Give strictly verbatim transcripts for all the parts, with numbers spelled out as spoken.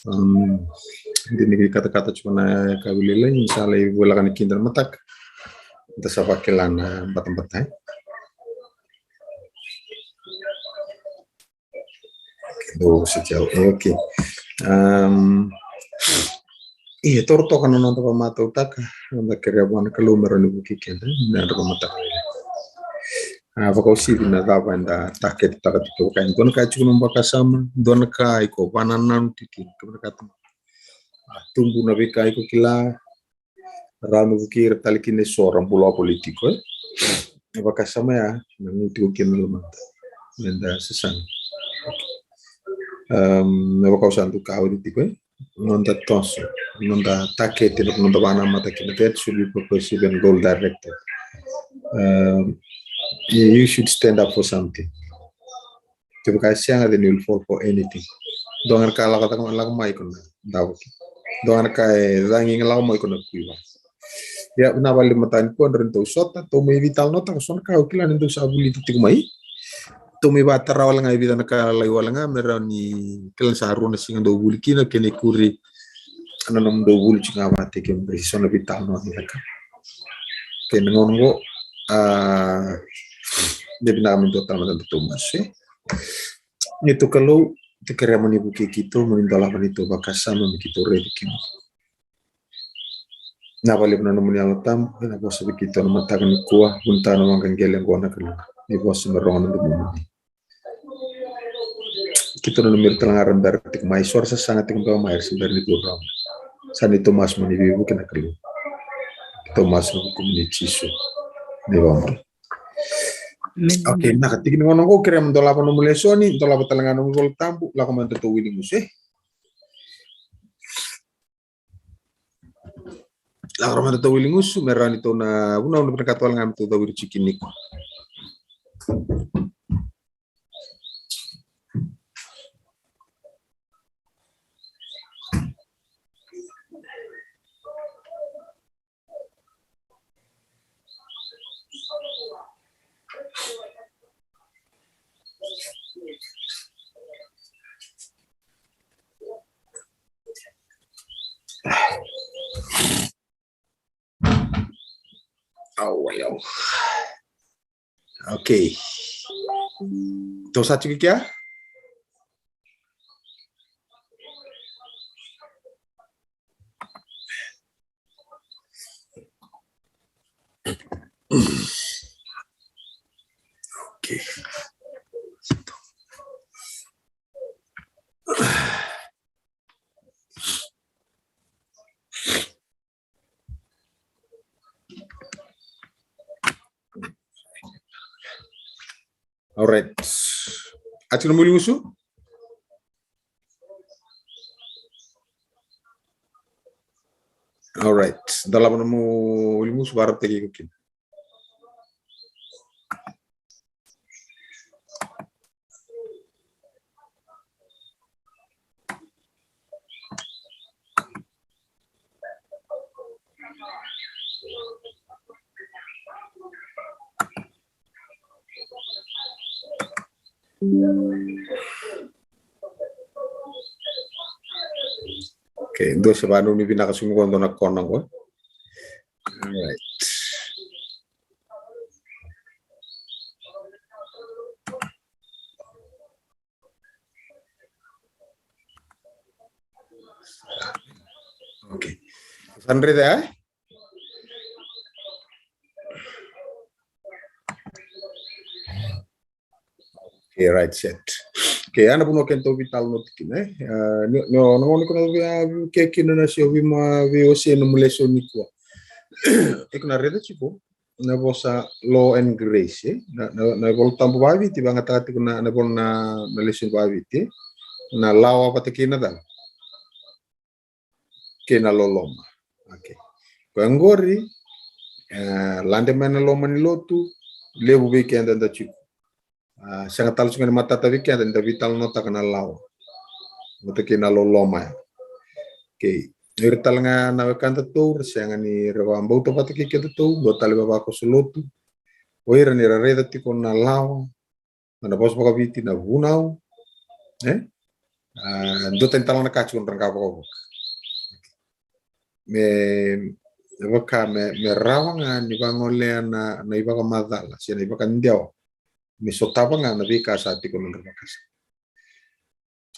Um, de ni katakata tiko na ka vili lai, ni sa lai voleka ni kida na mataka. Da sa vakila na batabata, e. Dou se tau, e, okay. Um, ia, toro toka na noda vakamatautaka, noda kerea vua na Kalou me rawa ni vukei keda, me da vakamatautaka. A, vakauasivi na cava eda taketetaka tiko, vaka e dua na ka e tiko na vakasama, dua na ka iko vakanananu tiko kina, kevaka e ka tu, a, tubu na veika iko kila, rawa ni vukei ira tale kina eso ra bula vakapolitiko, e. E vakasama ya, na gu tiko kina na lomada. Meda sasaga. Um, me vaka au sa dau kaya oti tiko, e. Noda toso, noda takete, noda vakanamata kina, that should be purposive and goal directed. Um, you, you should stand up for something. Kevaka e sega, then you will fall for anything. Dua ga na ka lako, lako mai iko na davo kina. Dua ga na ka e cagi ga lako mai iko na kuiva. Ia, vinaka vakalevu mataka nikua, drau ni tou sota, tou mai veitalanoataka so na ka au kila ni dou sa vulica tiko mai. Tou mai vakatara wale ga e vica na ka lalai wale ga, me rawa ni kila ni sa rua na siga dou vuli kina, kena ikuri na nomudou vuli tiko ga vata kei kemudou, so na veitalanoa ni caka. Kei na gauna oqo, a, de vinaka me dua tale mada na tou masu, e. Ni tou Kalou, tou kerea mo ni vukei keitou, mo ni dolava na neitou vakasama me keitou raici kemuni. Vinaka vakalevu na nomuni Yalo Tabu, ena vosa vei keitou na mataka nikua, vunitaka na waqa qele oqo na Kalou. Ni vosa me rogo na domomuni. Keitou nanumi ira tale ga era bera tiko mai, so ra sasaga tiko beka mai, era se bera ni tu rawa. Sa neitou masu mo ni veivuke na Kalou. Keitou masu ena vukumuni Jisu. Ni vabula. Amen. Okay, vinaka, tiki ni gauna oqo kerea mo dolava nomu lesoni, dolava tale ga nomu iVolatabu, lako mai na tou wili gusu, e. Lako mai na tou wili gusu, me rawa ni tou na vunau na vinakata wale ga me tou cawiri tiko nikua. Au, au, au. Okay. Tou sa tiko i kea? Okay. All right. A tiko nomu wili gusu? All right. Dolava nomu wili gusu, vakarautaki iko kina. Okay, dua se vakananumi vinaka sobu qo, dua na kona qo. All right. Okay. Sa na raica, e? Okay, right, set. Okay, ya na vanua kedatou veitalanoa tiko kina, e? Ah, ni, ni, na gauna iko na via, via kea kina na se o via ma, via o se na nomu lesoni nikua. Iko na raica tiko na vosa law and grace, e? Na, na, na iVolatabu vakaviti, vakayagataka tiko na, na vola na, na lesoni vakaviti, e? Na lawa vata kei na cava? Kei na loloma. Okay. Koya oqori, e, lade mai na loma ni lotu, levu vei keda eda tiko. A, sega tale tiko ni matata vei keda ni da veitalanoataka na lawa vata kei na loloma ya. Okay. Ira tale ga na wekadatou ra sega ni ra vakabauta vata kei kedatou, dua tale vavakoso lotu. O ira ni ra raica tiko na lawa, na vosa vakaviti na vunau, e? A, dua tani tale ga na ka tiko na ra qavokavoka. Me, me vaka me, me rawa ga ni vagolea na, na ivakamacala se na ivakadewa me sotava ga na veika sa tiko na nodra vakasama.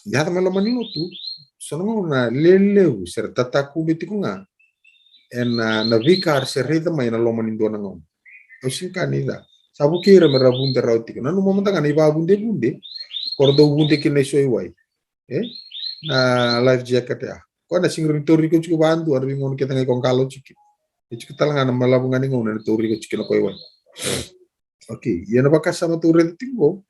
Yaco mai loma ni lotu, so na gauna lelevu se ra tatakube tiko ga ena, na veika era se raica mai ena loma ni dua na gauna. Au sega ni kaya ni ca. Sa vukei ira me ra vude rawa tiko. Nanuma mada ga na ivavudevude ko ra dau vude kina i so i wai. E? Na life jacket ya. Ko na sega ni tauri iko tiko vadua na veigauna kece ga iko qalo tiko. E tiko tale ga na malavu ga ni gauna ena tauri iko tiko na ko i wai. Okay, ia na vakasama tou raica tiko qo.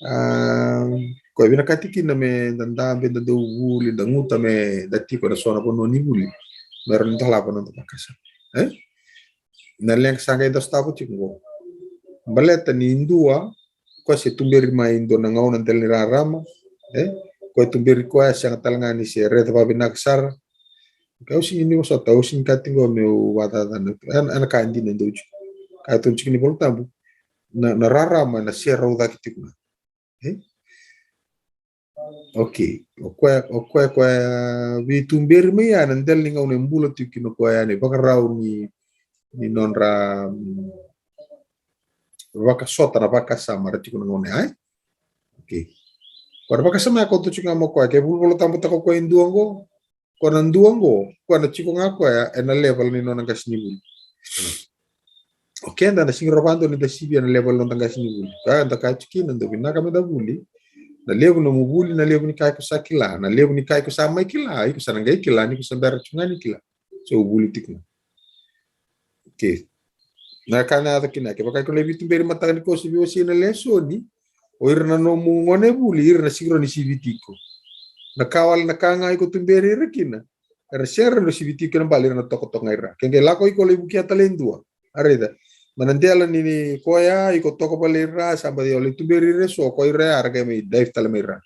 A, ko e vinakati kina me da dabe, da dau vuli, da guta me da tiko ena so na vanua ni vuli. Me rawa ni dolava na noda vakasama. E? Na leqa sa qai da sotava tiko qo. Baleta ni dua, ko se tuberi mai dua na gauna dela ni rarama. E? Ko e tuberi koya sega tale ga ni se raica vavinaka sara. Ka au sega ni vosota, au sega ni kaya tiko meu vakacacana. Ena, ena ka dina e dau tiko. Ka e tolu tiko ni Vola Tabu. Na, na rarama ena serau cake tiko ga. E? Okay. O koya, o koya, koya veituberi mai ya, na dela ni gauna e bula tiko kina o koya, na ivakarau ni, ni nodra, mm, vakasota na vakasama ra tiko na gauna ya, e? Okay. Ko na vakasama ya ko tu tiko ga mo koya, ke vuli Vola Tabu taka o koya e dua qo, ko na dua qo, ko na tiko ga koya ena level ni nona qasenivuli. O keda na sega ni rawa vakadua ni da sivia na level ni noda qasenivuli. Ka da kaya tiko kina, dau vinaka me da vuli. Na levu nomu vuli, na levu ni ka iko sa kila, na levu ni ka iko sa mai kila, iko sa na qai kila ni ko sa bera tiko ga ni kila. So vuli tiko ga. Okay. Na ka na yaco kina, kevaka iko lai veituberi mataka ni ko se veiwasei na lesoni, o ira na nomu gonevuli, ira na sega ni sivi tiko. Na ka wale na ka ga iko tuberi ira kina, era sega ni sivi tiko kina, bale ira na tokatoka ga ira. Ke qai lako iko lai vukea tale e dua. A raica. Mai na dela ni, ni koya, iko toka vale ira, sa baci o lai tuberi ira e so, ko ira ya, ra qai mai dive tale mai ra.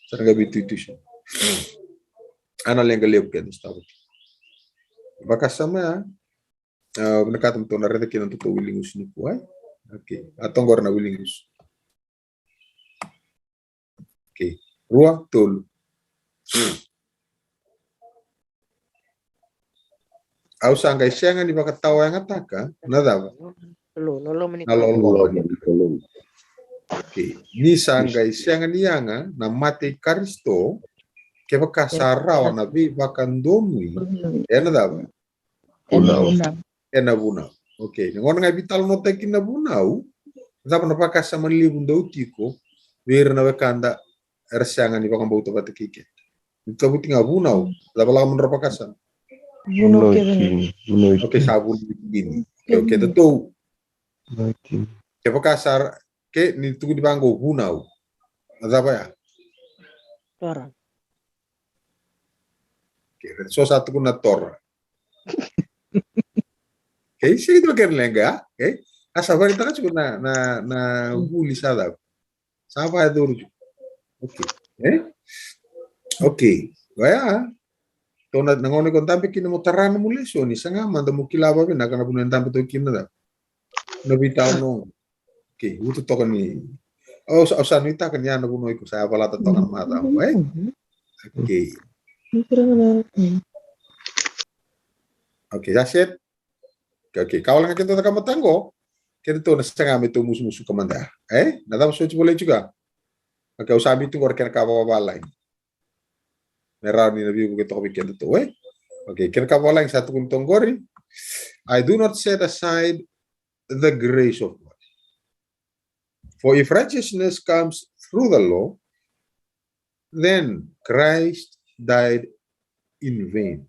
Sa ra qai veituitui so. A na leqa levu keda sotava tiko. Vakasama ya, a, vinakata me tou na raica kina na nodatou wiligusu nikua, e? Okay. A toqori na wiligusu. Okay. Rua, tolu. Au sa qai sega ni vakatawayagataka na cava? Lo-, loloma ni, na loloma ni Kalou. Okay. Ni sa qai sega ni yaga na mate i Karisito, kevaka sa rawa na veivakadonui, ena cava? Ena vunau. Ena vunau. Okay, na gauna ga e veitalanoataki kina na vunau, cava na vakasama levu dau tiko vei ira na wekada era sega ni vakabauta vata kei keda? Ni cavuti ga vunau, cava lako mo nodra vakasama? Vunau kece ga. Vunau kece ga. Okay, sa vunau kece ga. Okay, okay, datou. Vunau kece ga. Kevaka sa ra-, ke ni tukuni vaqo vunau, na cava ya? Tora. Okay, so sa tukuna tora. Okay, sega tu kena leqa, okay? A sa vakataka tiko na, na, na vuli sa cava? Sa vakayacori tiko. Okay. E? Okay. Oya. Tou na, na gauna iko dabe kina mo tara na nomu lesoni, saga mada mo kila vavinaka na vanua e dabe toka kina na cava? Na veitalanoa. Okay, utu toka ni. Au sa, au sa nuitaka ni ya na vanua iko sa yavalata toka na macawa, e? Okay. Okay, that's it. Okay, okay. Ka wale ga keda na ka mataqo. Kedatou na saga me tou musumusuka mada, e? Na cava soti volai tiko ga? Okay, au sa biuta qori kena ka vakavalagi. Me rawa ni na veivuke toka vei kedatou, e? Okay, kena ka vakavalagi sa tukuni toka qori. I do not set aside the grace of God. For if righteousness comes through the law, then Christ died in vain.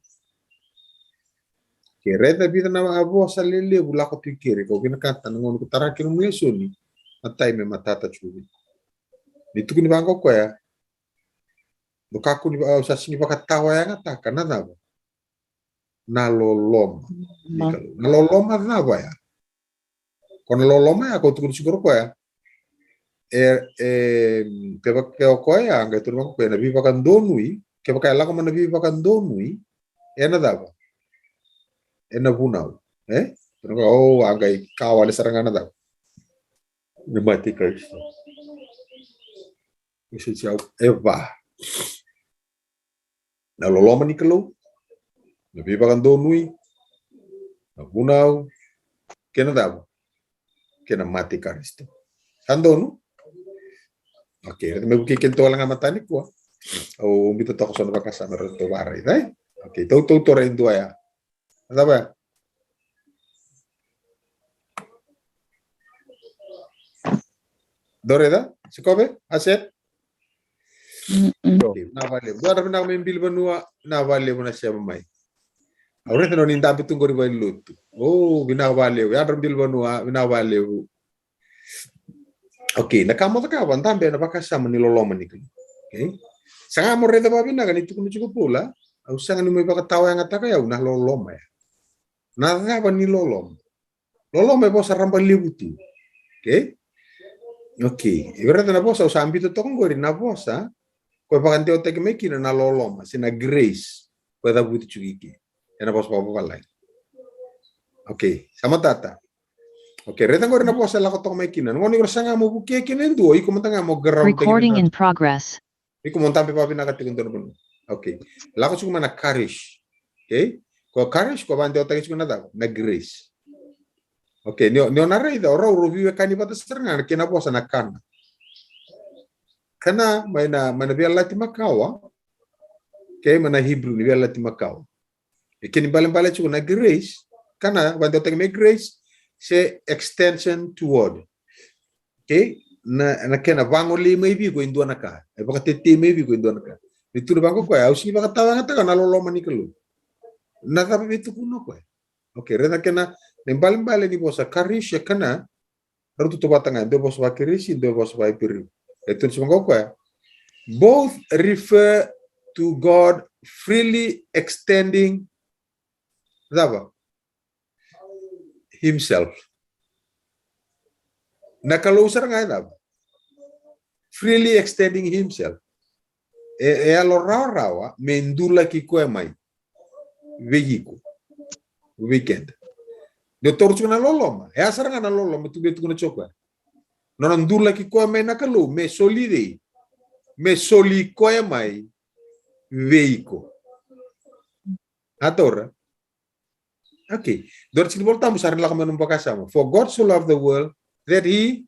Ke raica vica na vosa lelevu lako tu i keri, kau vinakata na gauna ko tara kina nomu lesoni, na taimi e matata tiko vei. Ni tukuni vaqo koya, no kakua ni va-, au sa sega ni vakatawayagataka na cava? Na loloma. Na loloma cava ya? Ko na loloma ya ko tukuni tiko qori koya. E, e, kevaka o koya, a qai tukuni vaqo koya na veivakadonui, kevaka e lako mai na veivakadonui, ena cava? Ena vunau. E? Tukuni koya, o, a qai ka wale sara ga na cava? Na mate i Karisito. Ese tiko e va. Na loloma ni Kalou, na veivakadonui, na vunau, kei na cava? Kei na mate i Karisito. Sa donu? Okay, raica me vukei kedatou wale ga mataka nikua. Au biuta toka so na vakasama eratou vakaraica, e? Okay, tou, tou taura e dua ya. Na cava ya? Dou raica? Sikove? Aset? Mm-mm. Okay, vinaka vakalevu. Dou yadra vinaka mai Bilivanua, vinaka vakalevu na sema mai. Au raica ni dabe tu qori valenilotu. O, vinaka vakalevu. Yadra Bilivanua, vinaka vakalevu. Okay, na ka mo cakava, dabe ena vakasama ni loloma ni Kalou. Okay? Sa ga mo raica vakavinaka ni tukuna tiko o Paula, au sega ni mai vakatawayagataka o yau na loloma ya. Na cava ni loloma? Loloma e vosa rabalevu tu. Okay? Okay. E raica na vosa au sa biuta toka qori, na vosa ko e vakadewataki mai kina na loloma se na grace ko e cavuti tiko i ke ena vosa vakavavalagi. Okay, sa matata. Okay, raica qori na vosa e lako toka mai kina. Na gauna iko sa ga mo vukea kina e dua, iko mada ga mo ground taki. Recording in progress. Iko mo dabe vakavinaka tiko e dua na vanua. Okay. Lako tiko mai na charis. Okay? Ko charis ko vakadewataki tiko na cava? Na grace. Okay, ni o, ni o na raica, o rau rau veiwekani vata sara ga kei na vosa na kana. Kana mai na, mai na Veiyalayalati Makawa. Okay, mai na Hebrew ni Veiyalayalati Makawa. E kena ibalebale tiko na grace, kana vakadewataki me grace, se extension toward. Okay? Na, na kena vagolei mai vei iko e dua na ka. E vakatetei mai vei iko e dua na ka. Ni tukuna vaqo o koya, au sega ni vakatawayagataka na loloma ni Kalou. Na cava e tukuna o koya? Okay, raica na kena, na ibalebale ni vosa charis se kana, rau tautauvata ga, dua e vosa vakaKirisi, dua e vosa vakaIperiu. E tukuna tiko vaqo o koya. Both refer to God freely extending cava? Himself. Na Kalou sara ga e cava? Freely extending himself. E, e yalo rawarawa me dulaki koya mai vei iko, vei keda. Dou taura tiko na loloma. E a sara ga na loloma tu, e tukuna tiko o koya. Nona dulaki koya mai na Kalou me soli cei? Me soli koya mai vei iko. A taura? Okay. Dua na tikina ni Vola Tabu sa ra ni lako mai na nomu vakasama. For God so loved the world that he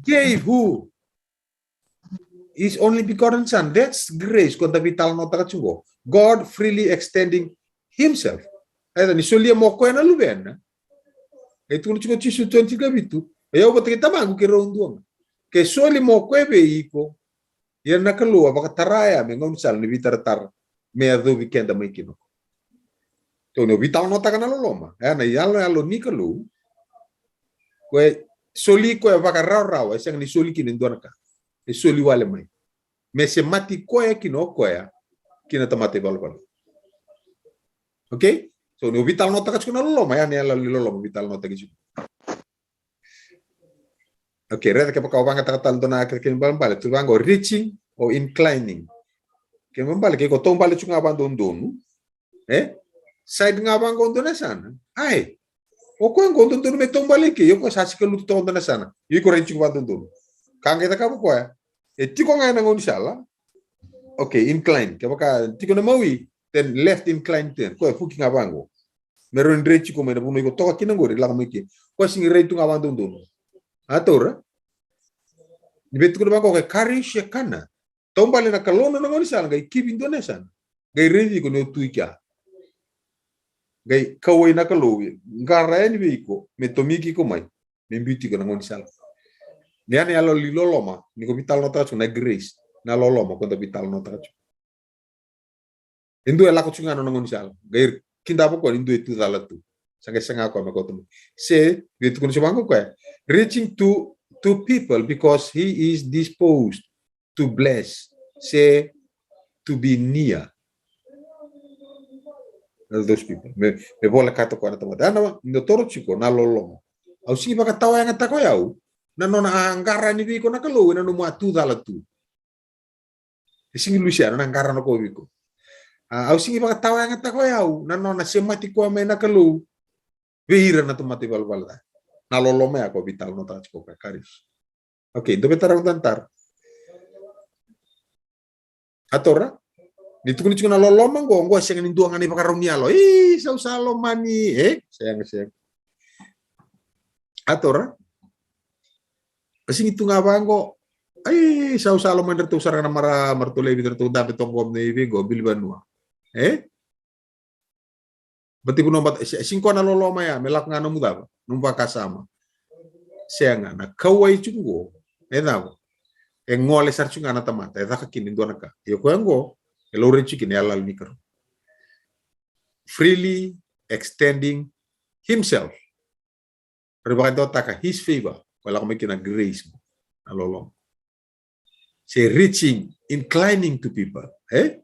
gave who? His only begotten son. That's grace, ko da veitalanoataka tiko qo. God freely extending himself. Eda ni solia mo koya na luvena. E tukuna tiko o Jisu twenty ka vitu. O yau vata kei Tamaqu keirau dua ga. Ke soli mo koya vei iko, ia na Kalou a vakatara ya me gaunisala ni veitaratara me yacovi keda mai kina. Tou ni o veitalanoataka na loloma, e a na iyaloyalo ni Kalou. Ko e soli koya vakarawarawa, e sega ni soli kina e dua na ka. E soli wale mai me semati koya kina o koya ki na tamata ivalavala. Okay? So ni o veitalanoataka tiko na loloma, e a na iyaloyalo ni loloma veitalanoataki tiko. Okay, raica kevaka o vagataka tale dua na ka, kena ibalebale tu vaqo, reaching or inclining. Kena ibalebale ke iko taubale tiko ga vakadodonu, e? Side ga vaqo dua na yasana. Ai, o koya qo dodonu me taubale i ke, o koya sa sika lutu toka dua na yasana. Iko rai tiko vakadodonu. Ka qai cakava o koya, e tiko ga ena gaunisala. Okay, incline. Kevaka tiko na mawi, then left incline turn. Koya fuki ga vaqo. Me rawa ni rai tiko mai na vanua iko toka kina qori, lako mai ke. Koya sega ni rai tu ga vakadodonu. A taura? Ni veitukuna vaqo, ke charis e kana. Taubale na Kalou na nona gaunisala, qai kivi dua na yasana. Qai raici iko ni o tu i kea. Qai kauwai na Kalou, qara yani vei iko, me tomiki iko mai, me biuti iko na gaunisala. Ni a na iyaloyalo ni loloma, ni ko veitalanoataka tiko na grace, na loloma ko da veitalanoataka tiko. E dua e lako tiko ga na nona gaunisala. Qai kidava o koya ni dua e tu cala tu. Sa qai saga o koya me kauta mai. Se, veitukuna tiko vaqo o koya. Reaching to, to people because he is disposed to bless. Se to be near. Those people. Me, me volekata o koya na tamata. A na, ni o taura tiko na loloma. Au sega ni vakatawayagataka o yau na nona a qara yani vei iko na Kalou ena nomu a tu cala tu. E sega ni lusia na nona qara na koya vei iko. A, au sega ni vakatawayagataka o yau na nona semati koya mai na Kalou vei ira na tamata ivalavala ca. Na loloma ya ko veitalanoataka tiko, ka charis. Okay, dou veitara, dou na tara. A taura? Ni tukuni tiko na loloma qo, qo e sega ni dua ga na ivakarau ni yalo. Ii, sau sa lomani, e? Sega, sega. A taura? A sigi tu ga vaqo. Ai, sau sa lomani ratou sara ga na marama, ratou laivi, ratou dabe toqo me ivi qo, bili vanua. E? Bati vuno bata, e sigi koya na loloma ya, me lako ga nomu cava, nomu vakasama. Sega, na kauwai tiko qo, e cava? E gole sara tiko ga na tamata, e caka kina e dua na ka. Ia koya qo, e laurai tiko kina e yaloyalo ni Kalou. Freely extending himself. Ra vakadewataka his favor. Koya lako mai kina grace, na loloma. Se reaching, inclining to people. E?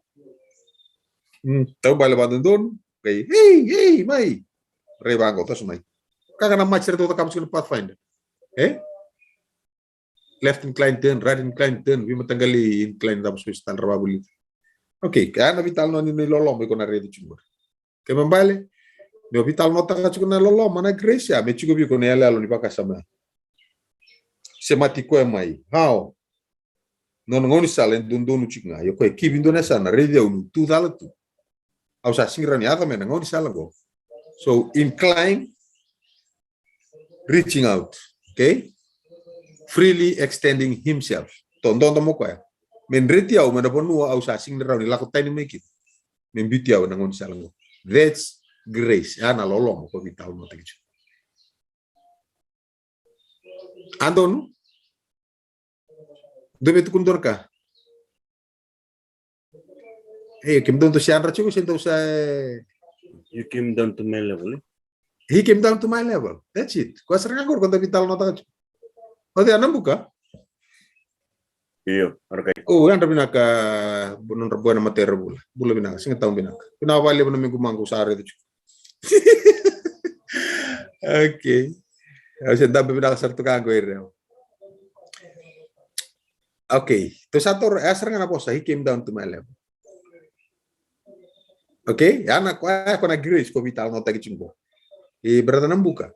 Mm, taubale vadodonu. Qai, ei, ei, mai. Rai vaqo, toso mai. Kaka na match ratou cakava tiko na Pathfinder. E? Left incline turn, right incline turn, veimataqali incline cava so sa tale ra vavulica. Okay, ka na veitalanoa ni loloma iko na raica tiko qori. Kena ibalebale, me o veitalanoataka tiko na loloma, na grace ya, me tiko vei iko na yaloyalo ni vakasama. Semati koya mai, how? Nona gaunisala e dodonu tiko ga, ia koya e kivi dua na yasana, raici au niu tu cala tu. Au sa sega ni rawa ni yaco mai na gaunisala qo. So, incline, reaching out, okay? Freely extending himself. Dodomo koya. Me dreti au mai na vanua au sa sega ni rawa ni lako tani mai kina. Me biuti au ena gaunisala qo. That's grace. Ya na loloma ko veitalanoataki tiko. A donu? Dou via tukuna dua na ka. E, kemudou dou se yadra tiko se dou sa. You came down to my level, e? He came down to my level. That's it. Koya sara ga qori ko da veitalanoataka tiko. O cei, o Nabuka? Io, arakai. O, yadra vinaka, nodra boy na matera vula. Bula vinaka, siga tau vinaka. Vinaka vakalevu na mequ maqu sa raica tiko. Okay. Au se dabe vinaka sara tu ka qo ira. Okay. Tou sa toro, e sara ga na vosa, he came down to my level. Okay? Ya na, ya ko na grace ko veitalanoataki tiko qo. E brother Nabuka.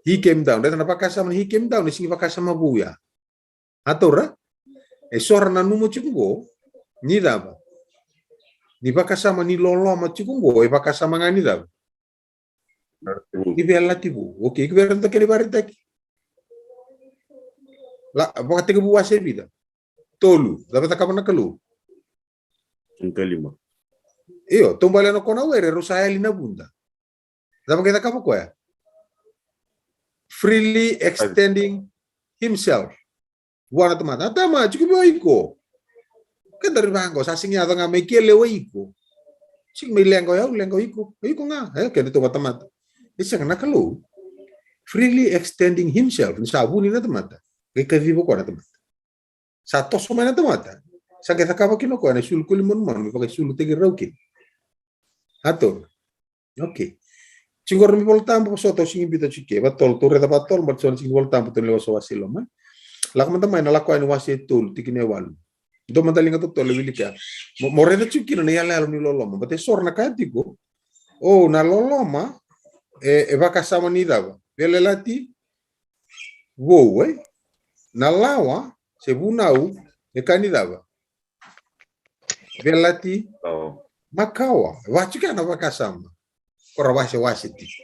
He came down. Raica na vakasama, he came down, e sega ni vakasama vou ya. A taura? E so ra nanuma tiko qo, ni cava? Ni vakasama ni loloma tiko qo, e vakasama ga ni cava? Ni veiyalayalati vou. Okay, iko via raica kena ivakaraitaki. La, Vakatekivu wase vica? Tolu. Cava e cakava na Kalou? Tinikalima. Io, taubale na kona were, rau sa yali na vuda. Cava qai cakava koya? Freely extending himself. Vua na tamata. A tama, tiko vei iko. Keda ri vaqo, sa sega ni yaco ga mai kele o iko. Sega mai leqa o yau, leqa o iko. O iko ga. E, keda tou vatamata. E sega na Kalou. Freely extending himself. Ni sa vuni na tamata. Qai kaciva koya na tamata. Sa toso mai na tamata. Sa qai cakava kina o koya na isulu koli manumanu me vakaisulutaki rau kina. A taura. Okay. Tiko qori na iVolatabu, vosota, au sega ni biuta tiko ke. Vakatotolo, tou raica vakatotolo, baleta so na tiko ni iVolatabu, tou na lewa so wase loma. Lako mada mai na Lako Yani wase tolu, tikina e walu. Dua mada liga totolo e wilika. Mo, mo raica tiko kina na iyalayala ni loloma. Baleta e so ra na kaya tiko. O, na loloma, e, e vakasama ni cava? Veiyalayalati vou, e? Na lawa, se vunau, e ka ni cava? Veiyalayalati makawa. Vaka tiko ya na vakasama. Ko ra wasewase tiko.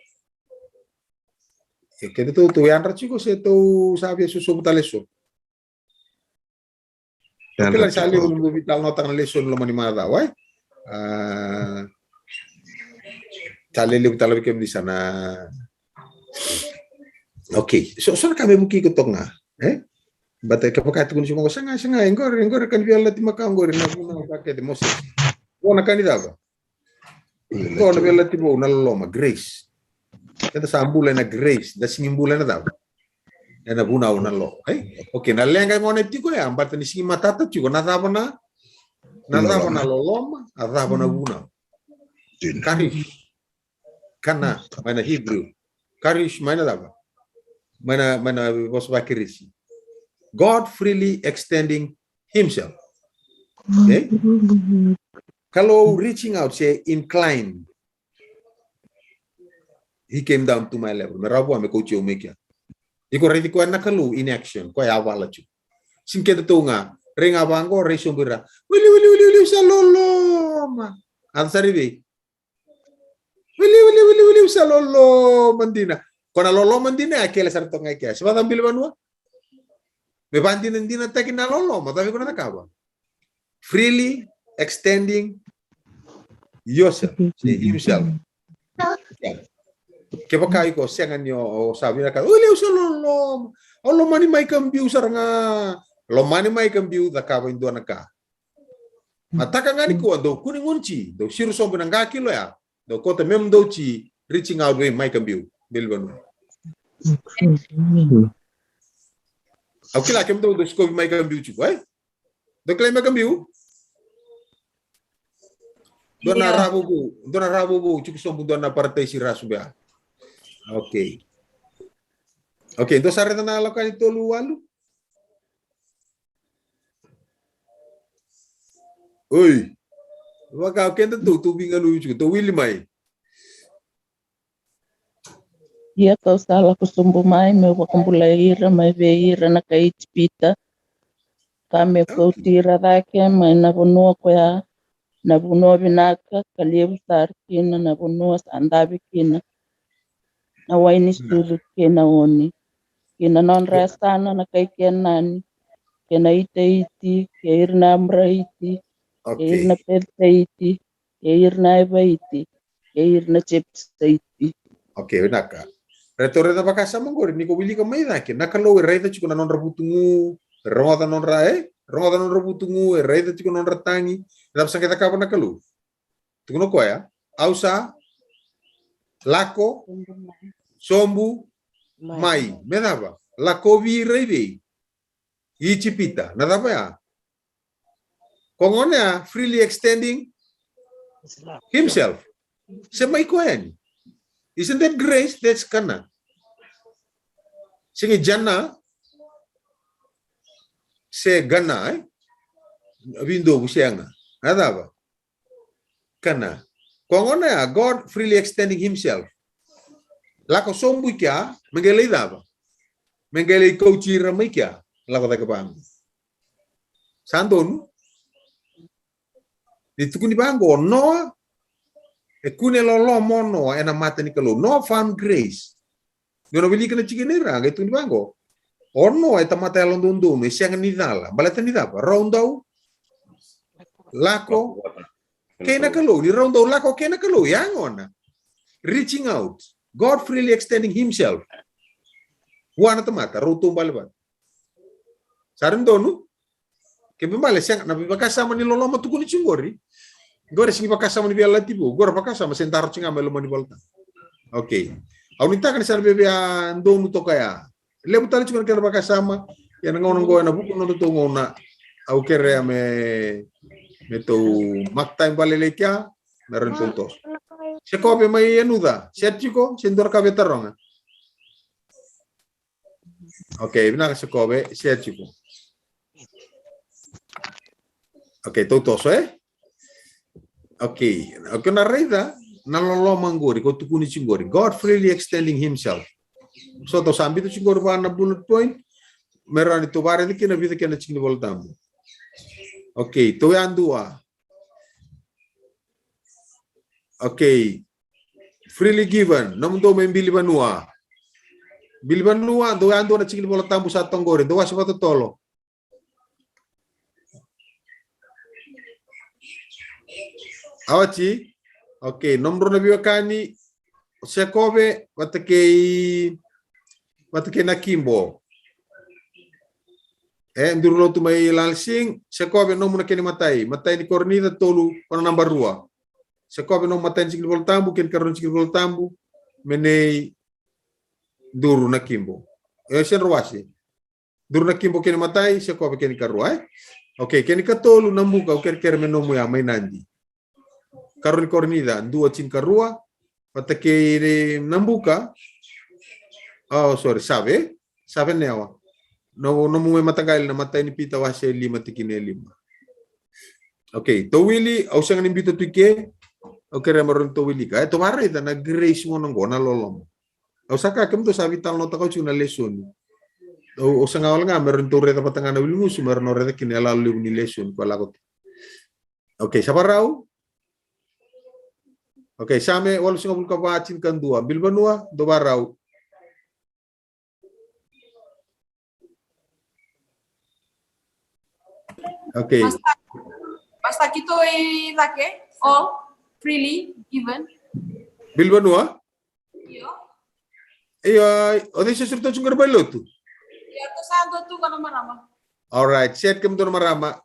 E keda tou, tou yadra tiko se tou sa via sosovu tale so. Kila ni sa levu na nomu veitalanoataka na lesoni loma ni macawa, e? A, sa lelevu tale vei kemuni sa na. Okay. So, so na ka me vukei iko toka ga, e? Baleta kevaka e tukuni tiko qo, sega, sega, e qori, e qori ka ni veiyalayalati makawa qori na vunau ka kece, Moses. Qo na ka ni cava? Qo na veiyalayalati vou, na loloma, grace. Keda sa bula ena grace, da sega ni bula ena cava? Ena vunau, na lo, e? Okay, na leqa e gone tiko ya, baleta ni sega ni matata tiko, na cava na, na cava na loloma, a cava na vunau. Charis. Kana, mai na Hebrew. Charis, mai na cava? Mai na, mai na vosa vaKirisi. God freely extending himself. Okay? Kalou reaching out, se inclined. He came down to my level. Me rawa vua me kauti au mai kea. Iko raici koya na Kalou in action. Koya a vala tiko. Sega ni keda tou ga. Rai ga vaqo, rai sobu i ra. Wili, wili, wili, wili, au sa loloma. A sa rai vei. Wili, wili, wili, wili, au sa loloma dina. Ko na loloma dina ya kele sara toka ga i kea. Se vacava Bilivanua? Me vadinadinataki na loloma, cava iko na cakava? Freely extending yourself, se himself. Kevaka iko sega ni o, o sa vinakata, o levu sa loloma, o lomani mai ka biu sara ga, lomani mai ka biu, cakava e dua na ka. Mataka ga nikua dou kune gunu ti, dou siro sobu na qa kilo ya, dou kauta me dou ti reaching out vei mai ka biu, Bilivanua. Au kila kemudou dou sikovi mai ka biu tiko, e? Dou kila mai ka biu? Dua na ra vovou, dua na ra vovou tiko sobu, dua na parataisi ra sobu ya. Okay. Okay, dou sa raica na Lako Yani tolu walu? Oi. Vaka o keda tou, tou vigalu tiko, tou wili mai. Ia ka'u sa lako sobu mai me'u vakabulai ira mai vei ira na kai Ijipita, ka me'u kauti ira cake mai na vanua koya, na vanua vinaka ka levu sara kina, na vanua sa dave kina na wai ni sucu kei na oni, kei na nodra yasana na kai Kenani, kei na Itaiti, kei ira na Amaraiti, kei ira na Peritaiti, kei ira na Evaiti, kei ira na Jepusaiti. Okay, vinaka. Raica, raica vakasama qori, ni ko wilika mai cake, na Kalou e raica tiko na nodra vutugu, e rogoca nodra, e rogoca nodra vutugu, e raica tiko nodra tagi. E cava sa qai cakava na Kalou? Tukuna o koya, au sa lako sobu mai. Me cava? Lakovi ira i vei? Ijipita. Na cava ya? Ko gona ya, freely extending himself. Se mai koya yani. Isn't that grace? That's kana. Sega ni jana, se gana, e? Vidovu sega. Na cava? Kana. Ko gona ya, God freely extending himself. Lako sobu i kea, me qai lai cava? Me qai lai kauti ira mai kea, lako cake vaqo. Sa donu? Ni tukuni vaqo, o Noa, e kune loloma o Noa ena mata ni Kalou. Noa found grace. Ni o na wilika na tikina i ra, qai tukuni vaqo. O Noa e tamata yalododonu, e sega ni cala. Baleta ni cava? Rau dau lako kei na Kalou. Ni rau dau lako kei na Kalou, ya gona. Reaching out. God freely extending himself. Vua na tamata, rau taubale vata. Sa ra donu? Kena ibalebale sega na veivakasama ni loloma tukuni tiko qori. Qori sega ni vakasama ni Veiyalayalati Vou, qori vakasama se daro tiko ga mai loma ni Volatabu. Okay. Au nuitaka ni sa na via donu toka ya. Levu tale tiko na kena vakasama, ia na gauna qo ena vuku ni nodatou gauna. Au kerea me, me tou mark time vakalailai kea, me rawa ni tou toso. Sekope mai Yanuca, se tiko, se dua na ka via taroga. Okay, vinaka Sekope, se tiko. Okay, tou toso, e? Okay, okay, na raica na loloma qori ko tukuni tiko qori. God freely extending himself. So tou sa biuta tiko qori va na bullet point. Me rawa ni tou vakaraica kina, vica kina tiko ni Volatabu. Okay, tou yadua. Okay. Freely given. Nomudou mai Bilivanua. Bilivanua, dou yadua na tiki ni Volatabu sa toqori. Dou wase vakatotolo. Awati. Okay, nomudrau na veiwekani. Sekope, vata kei, vata kei na Kibo. E, duru lotu mai Lansing, Sekope nomu na kena imatai. Matai ni Korinica tolu, ko na naba rua. Sekope nomu matai ni tiki ni Volatabu, kena ikarua ni tiki ni Volatabu, me nei duru na Kibo. E, se drau wase. Duru na Kibo kena imatai, Sekope kena ikarua, e? Okay, kena ikatolu Nabuka, au kerekere me nomu ya, mai Nadi. Karua ni Korinica, dua tinikarua, vata kei Nabuka, oh, sorry, Save, Save Newa. No, nomu mai mataqali na matai ni Pita wase lima tikina e lima. Okay, tou wili, au sega ni biuta tu i ke, au kerea me rawa ni tou wilika. E, tou vakaraica na grace gona qo, na loloma. Au sa kaya kemudou sa veitalanoataka tiko na lesoni. Au, au saga wale ga me ratou raica vata ga na wili gusu me ra na raica kina e lalo levu ni lesoni ko lako tu. Okay, sa varau. Okay, Same walusagavulu ka va, tinikadua. Bilvanua, dou varau. Okay. Basta, basta keitou i cake, all freely given. Bilvanua? Io. Io, o cei sa sureta tiko qori mai lotu? Io, tou sa dua tu qo na marama. All right, set kemudou na marama.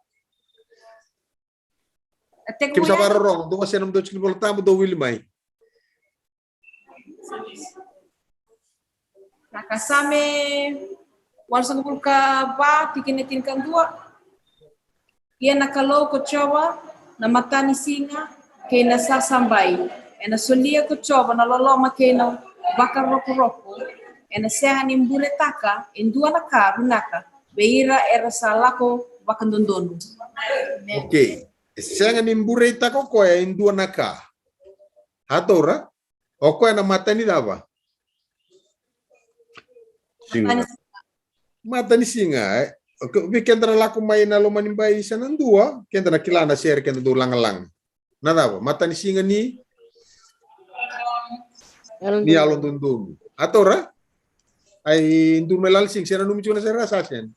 Kemudou sa vakarorogo, dou wasea nomudou tiki ni Vola Tabu, dou wili mai. Na ka Same walusagavulu ka va, tikina tinikadua. Ia na Kalou ko Jiova na matanisiga kei na sasabai, ena solia ko Jiova na loloma kei na vakarokoroko, ena sega ni buretaka e dua na ka vinaka vei ira era sa lako vakadodonu. Okay. E sega ni bureitaka o koya e dua na ka. A taura, o koya na mata ni cava? Siga. Mata ni siga, e. Okay, vei keda na lako mai na loma ni bai sa na dua, keda na kila na sere keda dau lagalaga. Na cava? Mata ni siga ni, ni yalododonu. A taura? Ai duru mai lala siga, se nanumi tiko na sere sa sega.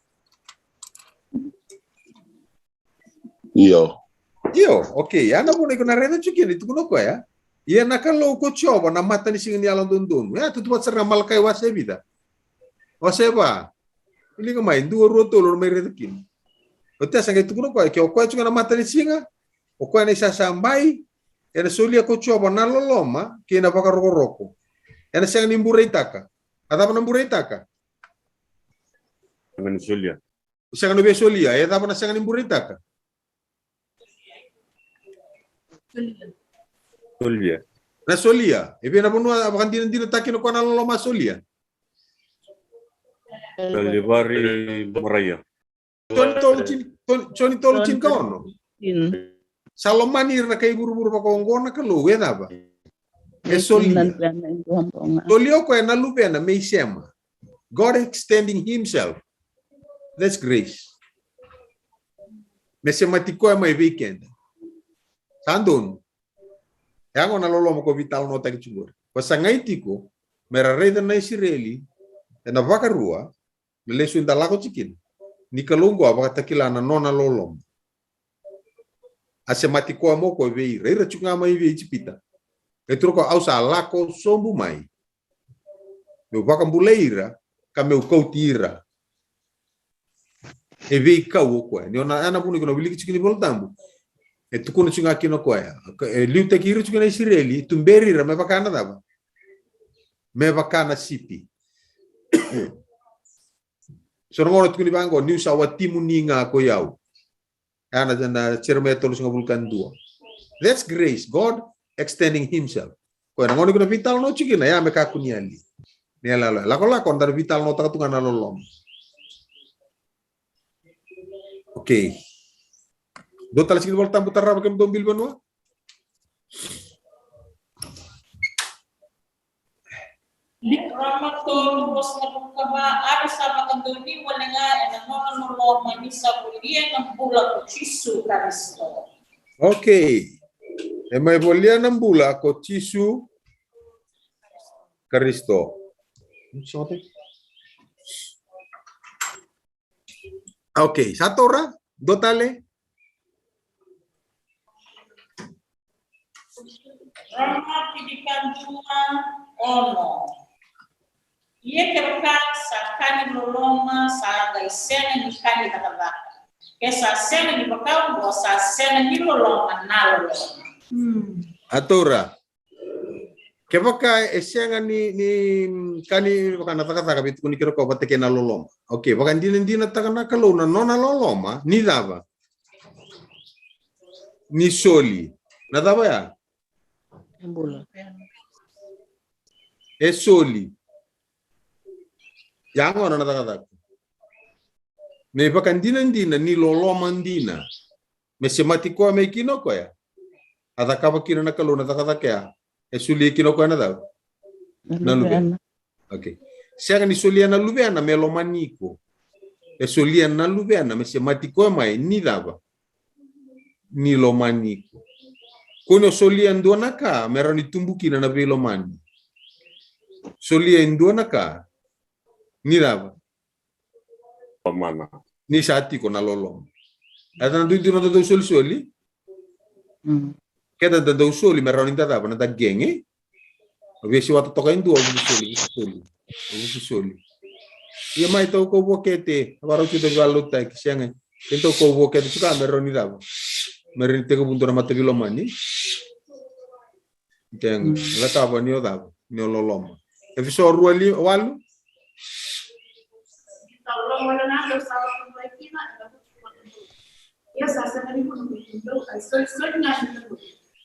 Io. Io, okay. Ya na vuna iko na raica tiko kina, e tukuna o koya. Ia na Kalou ko Jiova na matanisiga ni yalododonu. Ya, tutu vata sara ga Malakai wase vica? Wase va. Wilika mai, dua, rua, tolu, o na mai raica kina. Oti ya sa qai tukuna o koya, ke o koya tiko ga na matanisiga, o koya na isasabai, ena solia ko Jiova na loloma kei na vakarokoroko. Ena sega ni bureitaka. A cava na bureitaka? Sega ni solia. Sega ni via solia, e cava na sega ni bureitaka? Solia. Na solia. E vei na vanua a vakadinadinataki kina o koya na loloma a solia? Kalivari, Moraia. Joni tolu tini, Joni, Joni tolu tinikaono. Sa lomani ira na kai vuravura vakaoqo na Kalou, e cava? E solia. Solia o koya na luvena me isema. God extending himself. That's grace. Me semati koya mai vei keda. Sa donu. E yago na loloma ko veitalanoataki tiko qori. Ko sagai tiko me ra raica na Isireli ena vakarua, na lesu eda lako tiko kina, ni Kalou qo a vakatakila na nona loloma. A semati koya mo koya vei ira, ira tiko ga mai vei Ijipita. E tukuna o koya, au sa lako sobu mai, meu vakabulai ira ka meu kauti ira. E veikau o koya. Ni o na, ya na vuna iko na wiliki tiko ni Vola Tabu, e tukuna tiko ga kina o koya, e liutaki ira tiko na Isireli, e tuberi ira me vaka na cava? Me vaka na sipi. So na gauna tukuni vaqo, niu sa watimuni ga ko i au. Ya na, na Jeremaia tolusagavulu ka dua. That's grace, God extending himself. Koya na gauna iko na veitalanoa tiko kina, ya me kakua ni yali. Ni yali, yali. Lakolako, da na veitalanoataka tu ga na loloma. Okay. Dua tale tiki ni Vola Tabu tarava kemudou, Bilvanua. Roma tolu, ruasagavulu ka va, a ra sa vakadonui wale ga ena nona loloma ni sa volia na bula ko Jisu Karisito. Okay. E mai volia na bula ko Jisu Karisito. Okay, sa taura, dua tale. Roma tinikadua, ono. Ia kevaka sa ka ni loloma, sa qai sega ni ka ni cakacaka. Ke sa sega ni vakaoqo, sa sega ni loloma na loloma. A taura. Kevaka e sega ni, ni ka ni vaka na cakacaka, vei tukuni kina o koya vata kei na loloma. Okay, vakadinadinataka na Kalou na nona loloma ni cava? Ni soli. Na cava ya? E bula. E soli. Ya gona na cakacaka. Me vakadinadina ni loloma dina. Me semati koya mai kina o koya. A cakava kina na Kalou na cakacaka ya. E solia kina o koya na cava? Na luvena. Okay. Sega ni solia na luvena me lomani iko. E solia na luvena me semati koya mai ni cava? Ni lomani iko. Kua ni o solia e dua na ka me rawa ni tubu kina na veilomani. Solia e dua na ka ni cava? Lomana. Ni sa tiko na loloma. E da na duidui na dau solisoli. Mm. Keda da dau soli me rawa ni da cava, na da gege. Au via siwata toka e dua, au vuki soli, vuki soli, vuki soli. Ia mai tau kau vokete, a varau tiko da veivakalotutaki, sega. Kei tau kau vokete tiko me rawa ni cava, me rawa ni tekivu dua na mataveilomani. Tega, mm, na cava ni o cava, ni o loloma. Efeso rua li, walu.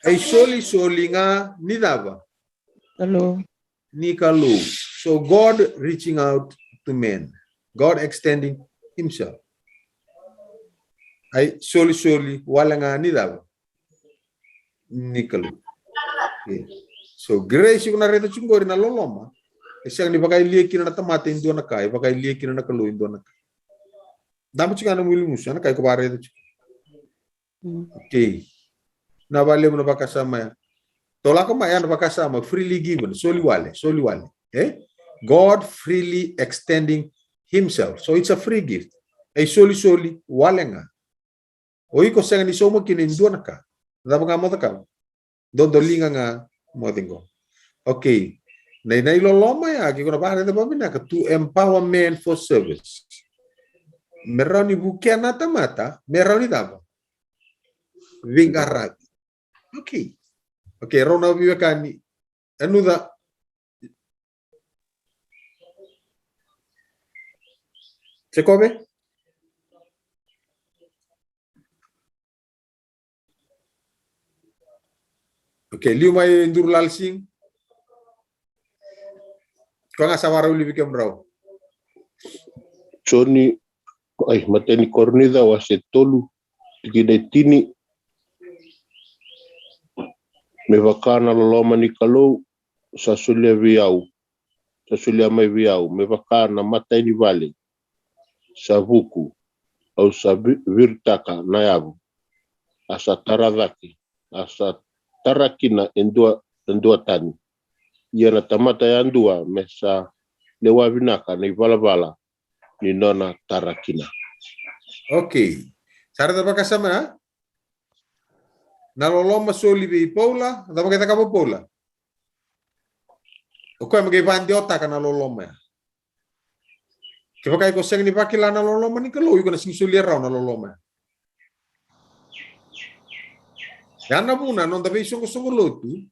Ai solisoli ga ni cava? Hello. Ni Kalou. So God reaching out to men. God extending himself. Ai solisoli wale ga ni cava? Ni Kalou. Okay. So grace iko na raica tiko qori na loloma. E sega ni vakayalia kina na tamata e dua na ka, e vakayalia kina na Kalou e dua na ka. Dama tiko ga na muiligusu, na ka iko vakaraica tiko. Mm. Okay. Na valevu na vakasama ya. Tolaka mai ya na vakasama, freely given, soli wale, soli wale. Eh? God freely extending himself. So it's a free gift. E solisoli wale ga. O iko sega ni sauma kina e dua na ka. Cava ga mo cakava? Dodoliga ga mo ciqoma. Okay. Na, na iloloma ya, ke ko na vakaraica vakavinaka, to empower man for service. Me rawa ni vukea na tamata me rawa ni cava? Veiqaravi. Okay. Okay, rau na veiwekani. Enuca. Sekove? Okay, liu mai Duru Lalsing. Ko ga sa vakarau liu vei kemudrau. Joni, ai, Matai ni Korinica wase tolu, tikina e tini. Me vaka na loloma ni Kalou sa solia vei au, sa solia mai vei au, me vaka na matai ni vale sa vuku, au sa vi-, viritaka na yavu, a sa tara cake, a sa tara kina e dua, e dua tani. Ia na tamata yadua me sa lewa vinaka na ivalavala ni nona tara kina. Okay. Sa raica vakasama ya? Na loloma soli vei Paula, cava qai cakava o Paula? O koya me qai vakadewataka na loloma ya. Kevaka iko sega ni vakila na loloma ni Kalou, iko na sega ni solia rawa na loloma ya. Ya na vuna noda veisoqosoqo lotu,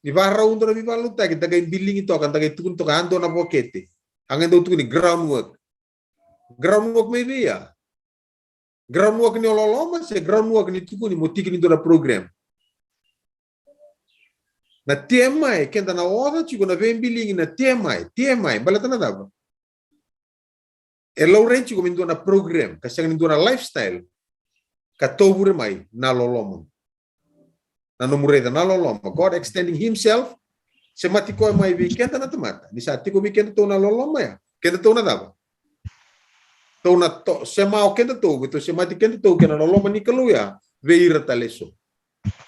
ni vakarau dua na veivakalotutaki, da qai biligi toka, da qai tukuni toka, a dua na vokete. A qai dau tukuni groundwork. Groundwork mai vei ya? Groundwork ni o loloma se groundwork ni tukuni mo tiki ni dua na program? Na T M I, keda na oca tiko na veibiligi na T M I, T M I, baleta na cava? E laurai tiko me dua na program, ka sega ni dua na lifestyle, ka tovure mai na loloma. Na nomu raica na loloma. God extending himself, semati koya mai vei keda na tamata. Ni sa tiko vei kedatou na loloma ya. Kedatou na cava? Tou na to, sema o kedatou, vei tou semati kedatou kei na loloma ni Kalou ya, vei ira tale eso.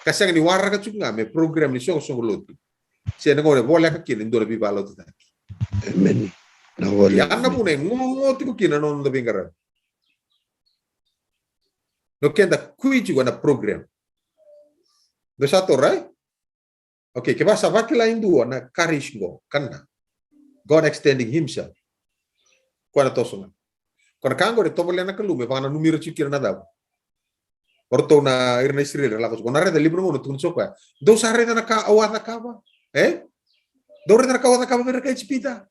Ka sega ni waraka tiko ga me program ni soqosoqo lotu. Se na gauna e voleka kina e dua na veivakalotutaki. Amen. Na vole. Ya na vuna e gogo tiko kina na noda veiqaravi. No keda kui tiko na program. Do sa to, right? Okay, kevaka sa vakila e dua na courage qo, kana. God extending himself. Koya na toso ga. Koya na ka qo e tovolea na Kalou me vakananumi ira tiko kina na cava? O ratou na, ira na Isireli era lako tiko. Na raica levu na gauna tukuna tiko o koya. Dou sa raica na ka au a cakava? E? Dou raica na ka au a cakava vei ira na kai Ijipita?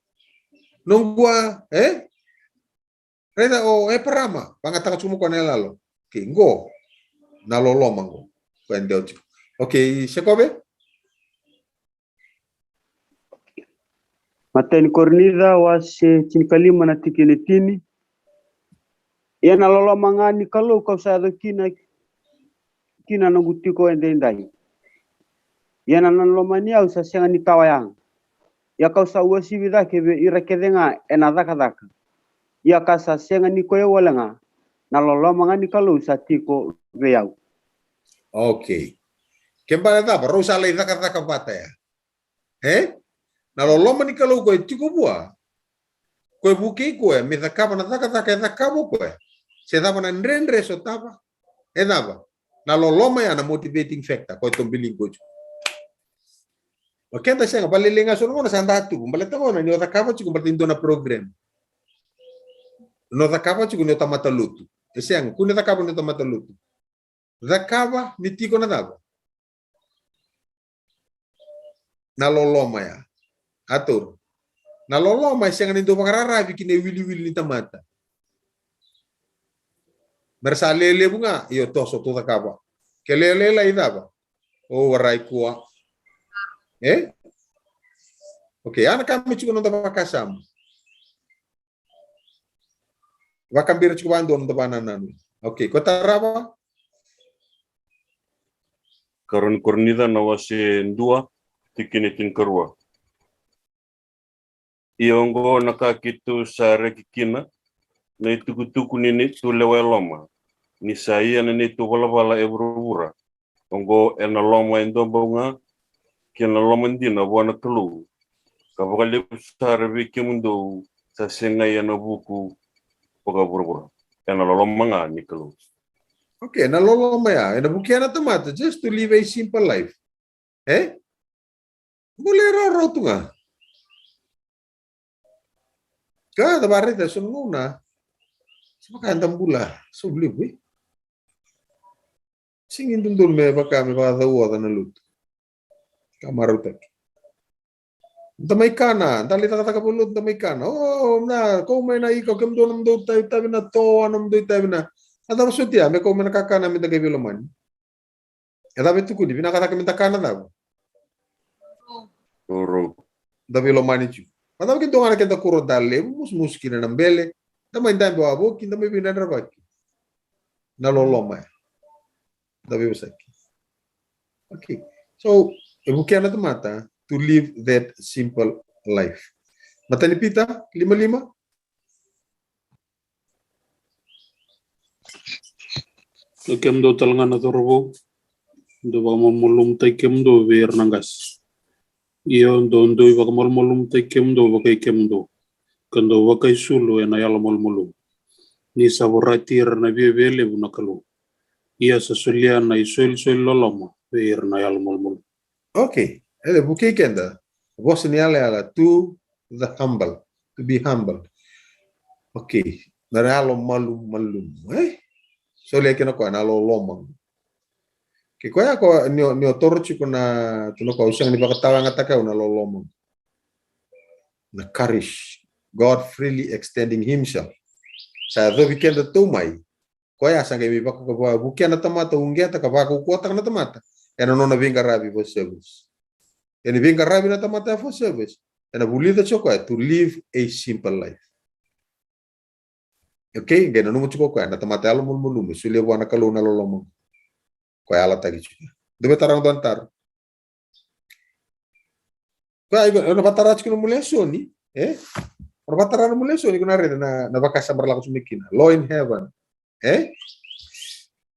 Noqu a, e? Raica o Eparama, vagataka tiko mai o koya na iyaloyalo. Okay, qo. Na loloma qo. Koya e dewa tiko. Okay, Sekove? Matai ni Korinica wase tinikalima na tikina e tini. Ia na loloma ga ni Kalou kau sa yaco kina, kina noqu tiko edaidai. Ia na nona lomani au sa sega ni tawa yaga. Ia ka'u sa uasivi cake vei ira kece ga ena cakacaka. Ia ka sa sega ni ko i au wale ga, na loloma ga ni Kalou sa tiko vei au. Okay. Ke bale cava, rau sa lai cakacaka vata ya. E? Na loloma ni Kalou ko e tiko vua, ko e vukei koya me cakava na cakacaka e cakava o koya. Se cava na dredre e sotava. E cava? Na loloma ya na motivating factor ko e tobiligi koya tiko. O keda sega, vakalelei ga so na gauna sa da tubu, baleta gauna ni o cakava tiko baleta ni dua na program. Ni o cakava tiko ni o tamata lotu. E sega, kua ni cakava ni o tamata lotu. Cakava ni tiko na cava? Na loloma ya. A taura. Na loloma e sega ni dau vakararavi ki na iwiliwili ni tamata. Me ra sa lelevu ga, io toso, tou cakava. Ke lelelai cava? O warai kua. E? Okay, a na ka me tiko na noda vakasama. Vakabira tiko vadua na noda vanananu. Okay, ko tarava? Karua ni Korinica na wase dua, tikina e tinikarua. Ia oqo na ka keitou sa reki kina, na itukutuku ni neitou lewa e loma, ni sa ia na neitou valavala e vuravura. Oqo ena loma e dua bau ga, kei na loma dina vua na Kalou, ka vakalevu sara vei kemudou sa segai ena vuku vakavuravura. Ena loloma ga ni Kalou. Okay, na loloma ya ena vukea na tamata just to live a simple life. E? Bula e rawarawa tu ga. Ka da vakaraica so na gauna, sa vaka eda bula so levu e. Sega ni dodonu me vaka me vakacauoca na lotu. Ka marautaki. Da mai kana, da lai cakacaka vakalotu, da mai kana. O, na kau mai na ika, kemudou nomudou itavi na toa, nomudou itavi na. A cava soti ya me kau mai na kakana me da qai veilomani? E cava e tukuni? Vinaka cake me da kana cava? Kuro. Da veilomani tiko. A cava ke dua ga na keda kuro da levu, musumusu kina na bele, da mai dabe wavoki, da mai veidredrevaki. Na loloma ya. Da veivosaki. Okay. So e vukea na tamata to live that simple life. Matai ni Pita lima lima. Kei kemudou tale ga na cauravou, dou vakamalumalumutaki kemudou vei ira na qase. Io, dou dui vakamalumalumutaki kemudou vakai kemudou, ka dou vakaisulu ena yalomalumalumu. Ni sa vorati ira na viavialevu na Kalou. Ia sa solia na isolisoli loloma vei ira na yalomalumalumu. Okay, e vukei keda. Vosa ni yalayala, to the humble, to be humble. Okay, na yalomalumalumu, e? Solia kina koya na loloma. Ke koya ko ni o, ni o toro tiko na, tu na koya, au sega ni vakatawayagataka au na loloma. Na courage, God freely extending himself. Sa yacovi keda tu mai. Koya sa qai mai vakavukea na tamata, uqeta ka vakaukauwataka na tamata ena nona veiqaravi for service. Ena veiqaravi na tamata for service, ena vulica tiko koya to live a simple life. Okay, qai nanuma tiko koya na tamata yalomalumalumu, solia vua na Kalou na loloma. Koya yalataki tiko. Dou via tara ga dua na taro. Koya iko na vatara tiko na nomu lesoni, e? Iko na vatara na nomu lesoni, iko na raica na, na vakasama ra lako tiko mai kina. Law in heaven, e?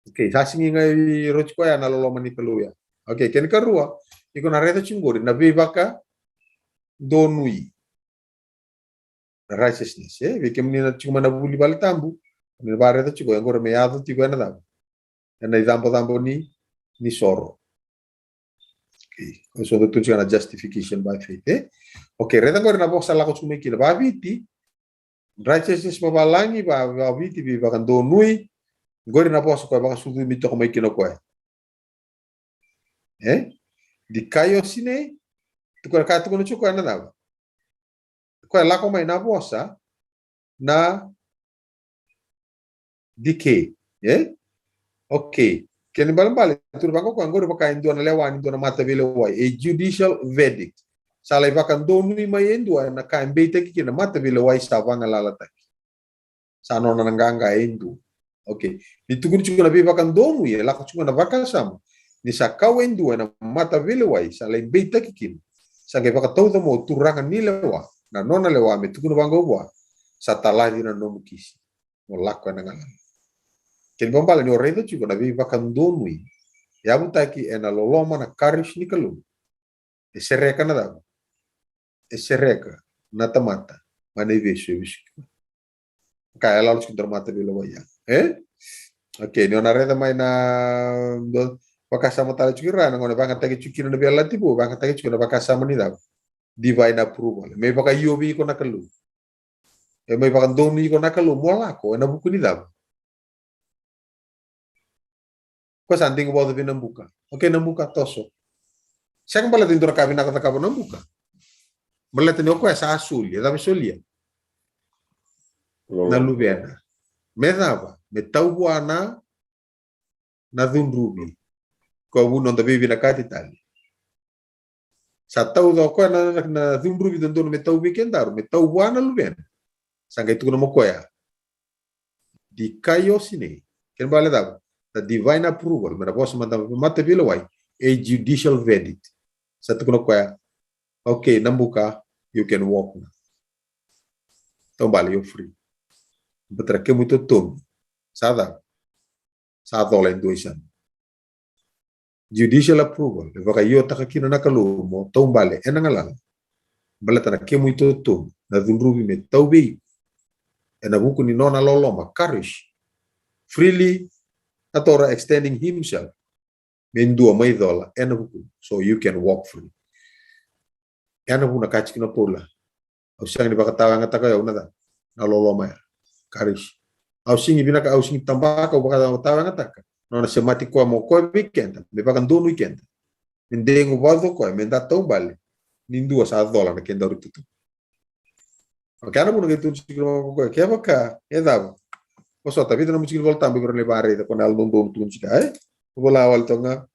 Okay, sa sigi ga i roti koya na loloma ni Kalou ya. Okay, kena karua, iko na raica tiko qori na veivakadonui. Righteousness, e? Vei kemuni na tiko mai na vuli vale tabu, ni vakaraica tiko, e qori me yaco tiko ena cava? Ena icabocabo ni, ni soro. Okay, so da tu tiko na justification by faith, e? Okay, raica qori na vosa lako tiko mai kina. Vaviti, righteousness vavalagi, va, vaviti, veivakadonui, qori na vosa koya vakasucumi toka mai kina koya. E? Dikaiosune, tukuna ka tukuna tiko koya na cava? Koya lako mai na vosa na dike, e? Okay. Kena ibalebale, tukuna vaka koya, qori vaka e dua na lewa ni dua na mataveilewai, a judicial verdict. Sa lai vakadonui mai e dua na ka e beitaki kina na mataveilewai sa vagalalataki. Sa nona na qaqa e dua. Okay. Ni tukuni tiko na veivakadonui, e lako tiko na vakasama ni sa kau e dua ena mataveilewai sa lai beitaki kina Sa qai vakatauca mo turaga ni lewa na nona lewa me tukuna vaqo vua, sa talaci na nomu kisi, mo lako ena galala. Kena ibalebale ni o raica tiko na veivakadonui e yavutaki ena loloma, na karis ni Kalou. E sereka na cava? E sereka na tamata mai na ivesu e vesuki. Ka e lalo tiko dra mata vei lawai ya. E? Okay, ni o na raica mai na, do, vakasama tale tiko ira na gone vagataki tiko kina na veiyalayalati vou, vagataki tiko na vakasama ni cava? Divine approval. Me vakaio vei iko na Kalou. E mai vakadonui iko na Kalou mo lako ena vuku ni cava? Ko sa digu vauca vei Nabuka. Okay, Nabuka, toso. Sega baleta ni dua na ka vinaka cakava o Nabuka. Baleta ni o koya sa soli, e cava e solia? Na luvena. Me cava? Me tau vua na, na cudruvi. Ko vu noda veivinakati tale. Sa tauca o koya na, na, na cudruvi dodonu me tau vei kedaru, me tau vua na luvena. Sa qai tukuna mo koya, dikaiosine. Kena ibalebale cava? Na divine approval, me na vosa mada mataveilewai, a judicial verdict. Sa tukuna o koya, okay, Nabuka, you can walk now. Taubale, you're free. Baleta na kemu itotomi sa cava? Sa cola e dua i Same. Judicial approval, e vakaiotaka kina na Kalou mo taubale ena galala. Baleta na kemu itotomi, na cudruvi me tau vei iko ena vuku ni nona loloma, karis. Freely, a Torah extending himself me dua mai cola ena vuku. So you can walk free. Ena vuna ka tiko na Paula. Au sega ni vakatawayagataka o yau na cava? Na loloma ya. Karis. Au sega ni vinaka, au sega ni tabaka, au vakatawayagataka. Nona semati koya mo koya vei keda, me vakadonui keda. Me degu vauca koya, me da taubale. Ni dua sa cola na kedaru itotomi. Okay, na vuna qai tukuna tiko o koya, kevaka e cava? Vosota, vica na mutikina Volatabu, iko na lai vakaraica, ko na yalododonu tukuna tiko, e? Vola wale toka ga.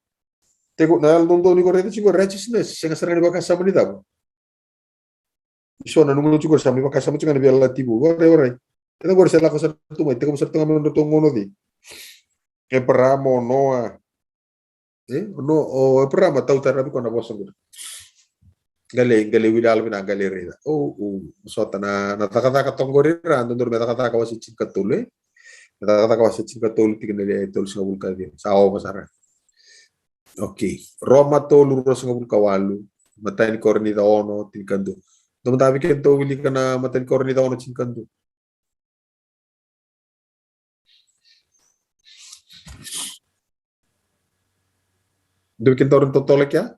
Tiko na yalododonu iko raica tiko, righteousness, sega sara ni vakasama ni cava? Eso na nomu tiko sa mai vakasama tiko ga na veiyalayalati vou. Warai, warai. Ena qori sa lako sara tu mai, tekivu sara tu ga mai nodratou gauna o cei? Eparama, o Noa. E? O No-, o Eparama tautaravi koya na vosa qori. Qai lai, qai lai wili yalovinaka, qai lai raica. O, o, sota na, na Cakacaka toka qori ra, dodonu me Cakacaka wase tinikatolu, e? Na Cakacaka wase tinikatolu, tikina e tolusagavulu ka ciwa. Sa ova sara. Okay. Roma tolu, ruasagavulu ka walu. Matai ni Korinica ono, tinikadua. Dou mada vei kedatou wilika na Matai ni Korinica ono, tinikadua. Dou vei kedatou na totolo kea?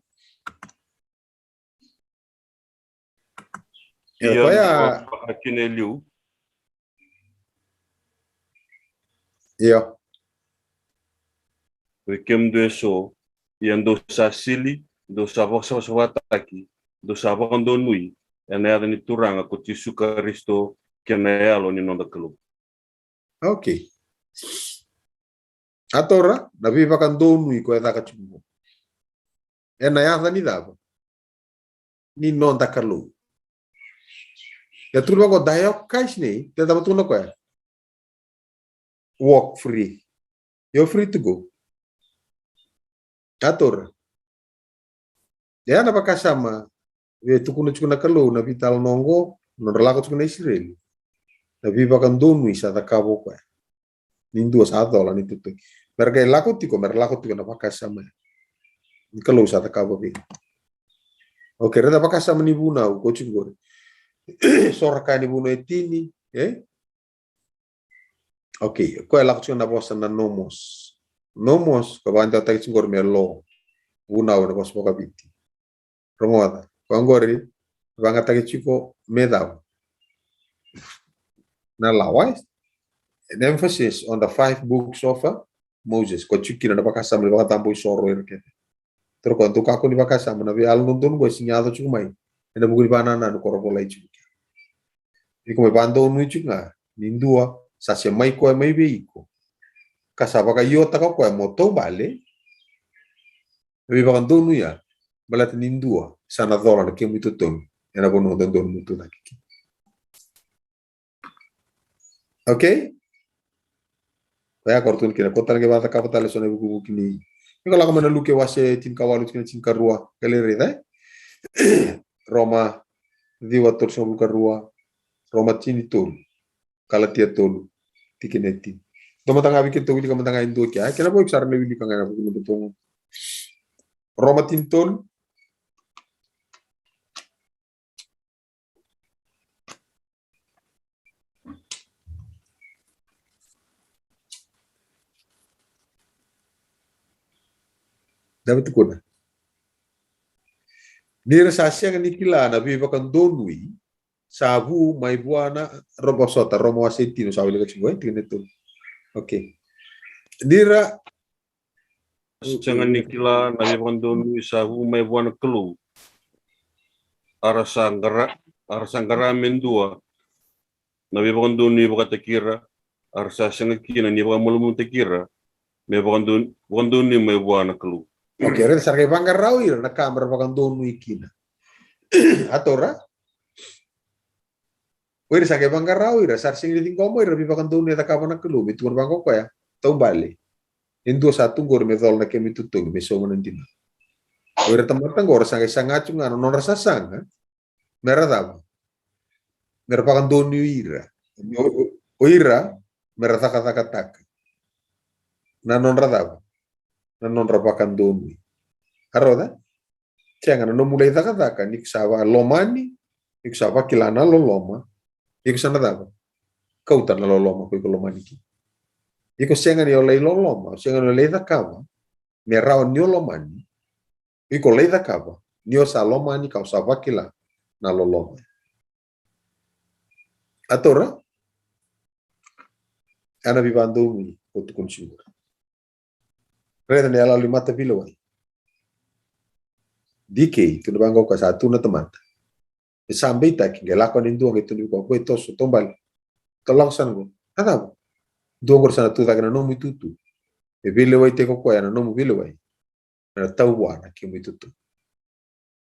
Ia, koya. Kina e liu. Io. Vei kemudou eso, ia dou sa sili, dou sa vakasavasavataki, dou sa vakadonui ena yaca ni Turaga ko Jisu Karisito kei na Yalo ni noda Kalou. Okay. A Torah, na veivakadonui ko e caka tiko qo. Ena yaca ni cava? Ni noda Kalou. Ia tukuna vaqo, daiokaisinei, te cava tukuna o koya? Walk free. You're free to go. A Torah. Ia na vakasama e tukuna tiko na Kalou na veitalanoa oqo, nodra lako tiko na Isireli. Na veivakadonui sa cakava o koya. Ni dua sa cola ni tutuki. Mera qai lako tiko, mera lako tiko na vakasama ni Kalou sa cakava vei. Okay, raica vakasama ni Vunau, ko tiko qori. So ra kaya ni Vunau e tini, e? Okay, koya e lako tiko na vosa na nomos. Nomos, ko vakadewataki tiko qori me law. Vunau ena vosa vakaviti. Rogoca, koya qori, vagataki tiko me cava? Na law, e? An emphasis on the five books of, uh, Moses. Ko tiko kina na vakasama ni vakacabo isoro ira kece. Toro ko dou kakua ni vakasama na veiyalododonu qo e sega ni yaco tiko mai ena vuku ni vakanananu ko ra volai tiko kina. Iko mai vakadonui tiko ga ni dua sa semai koya mai vei iko, ka sa vakaiotaka koya mo taubale. E veivakadonui ya, baleta ni dua sa na cola na kemu itotomi ena vanua dodonu mo tu cake kina. Okay? Koya ko ra tukuna kina, ko tale qai vakacakava tale eso na ivukivuki ni. Iko lako mai na Luke wase tinikawalu, tikina tinikarua, qai lai raica, e? Roma ciwa tolusagavulu ka rua, Roma tini tolu, Kalatia tolu, tikina e tini. Dua mada ga vei keitou wilika mada ga e dua kea. Kena vou iko sa rawa ni wilika ga ena vuku ni nodatou gauna. Roma tini tolu. Dau tukuna. Ni ra sa sega ni kila na veivakadonui sa vu mai vua na, Roma, sota, Roma wase tini, sa wilika tiko, e, tikina e tolu. Okay. Ni ra Sega ni kila na veivakadonui sa vu mai vua na Kalou. A ra sa qara, a ra sa qara me dua na veivakadonui vakataki ira, a ra sa sega kina ni vakamalumalumutaki ira me vakadon-, vakadonui mai vua na Kalou. Okay, raica, sa ra qai vaqara o ira na ka me ra vakadonui kina. A taura? O ira sa qai vaqara o ira, sa ra sega ni ciqoma o ira na veivakadonui e cakava na Kalou, me tukuna vaqo o koya, taubale. E dua sa tu qori me cola na kemu itotogi, me sauma na dinau. O ira tamata qo ra sa qai saga tu ga na nodra sasaga me ra cava? Me ra vakadonui ira. O, o, o ira me ra cakacakataka na nodra cava? Na nodra vakadonui. A roca? Sega, na nomu lai cakacaka ni ko sa vakalomani, ni ko sa vakila na loloma, iko sa na cava? Kauta na loloma ko iko lomani kina. Iko sega ni o lai loloma, o sega ni o lai cakava me rawa ni o lomani, iko lai cakava ni o sa lomani ka o sa vakila na loloma. A taura? Ena veivakadonui o tukuna tiko qori. Raica na iyaloyalo ni mataveilewai. D K, tukuna vaqo o koya, sa tu na tamata. E sa beitaki, qai lako yani e dua qai tukuna vei koya, ko e toso, taubale. Tou lako sara qo. A cava? Dua qori sa na tu cake na nomu itutu. E veilewaitaki o koya na nomu veilewai. Me na tau vua na kemu itutu.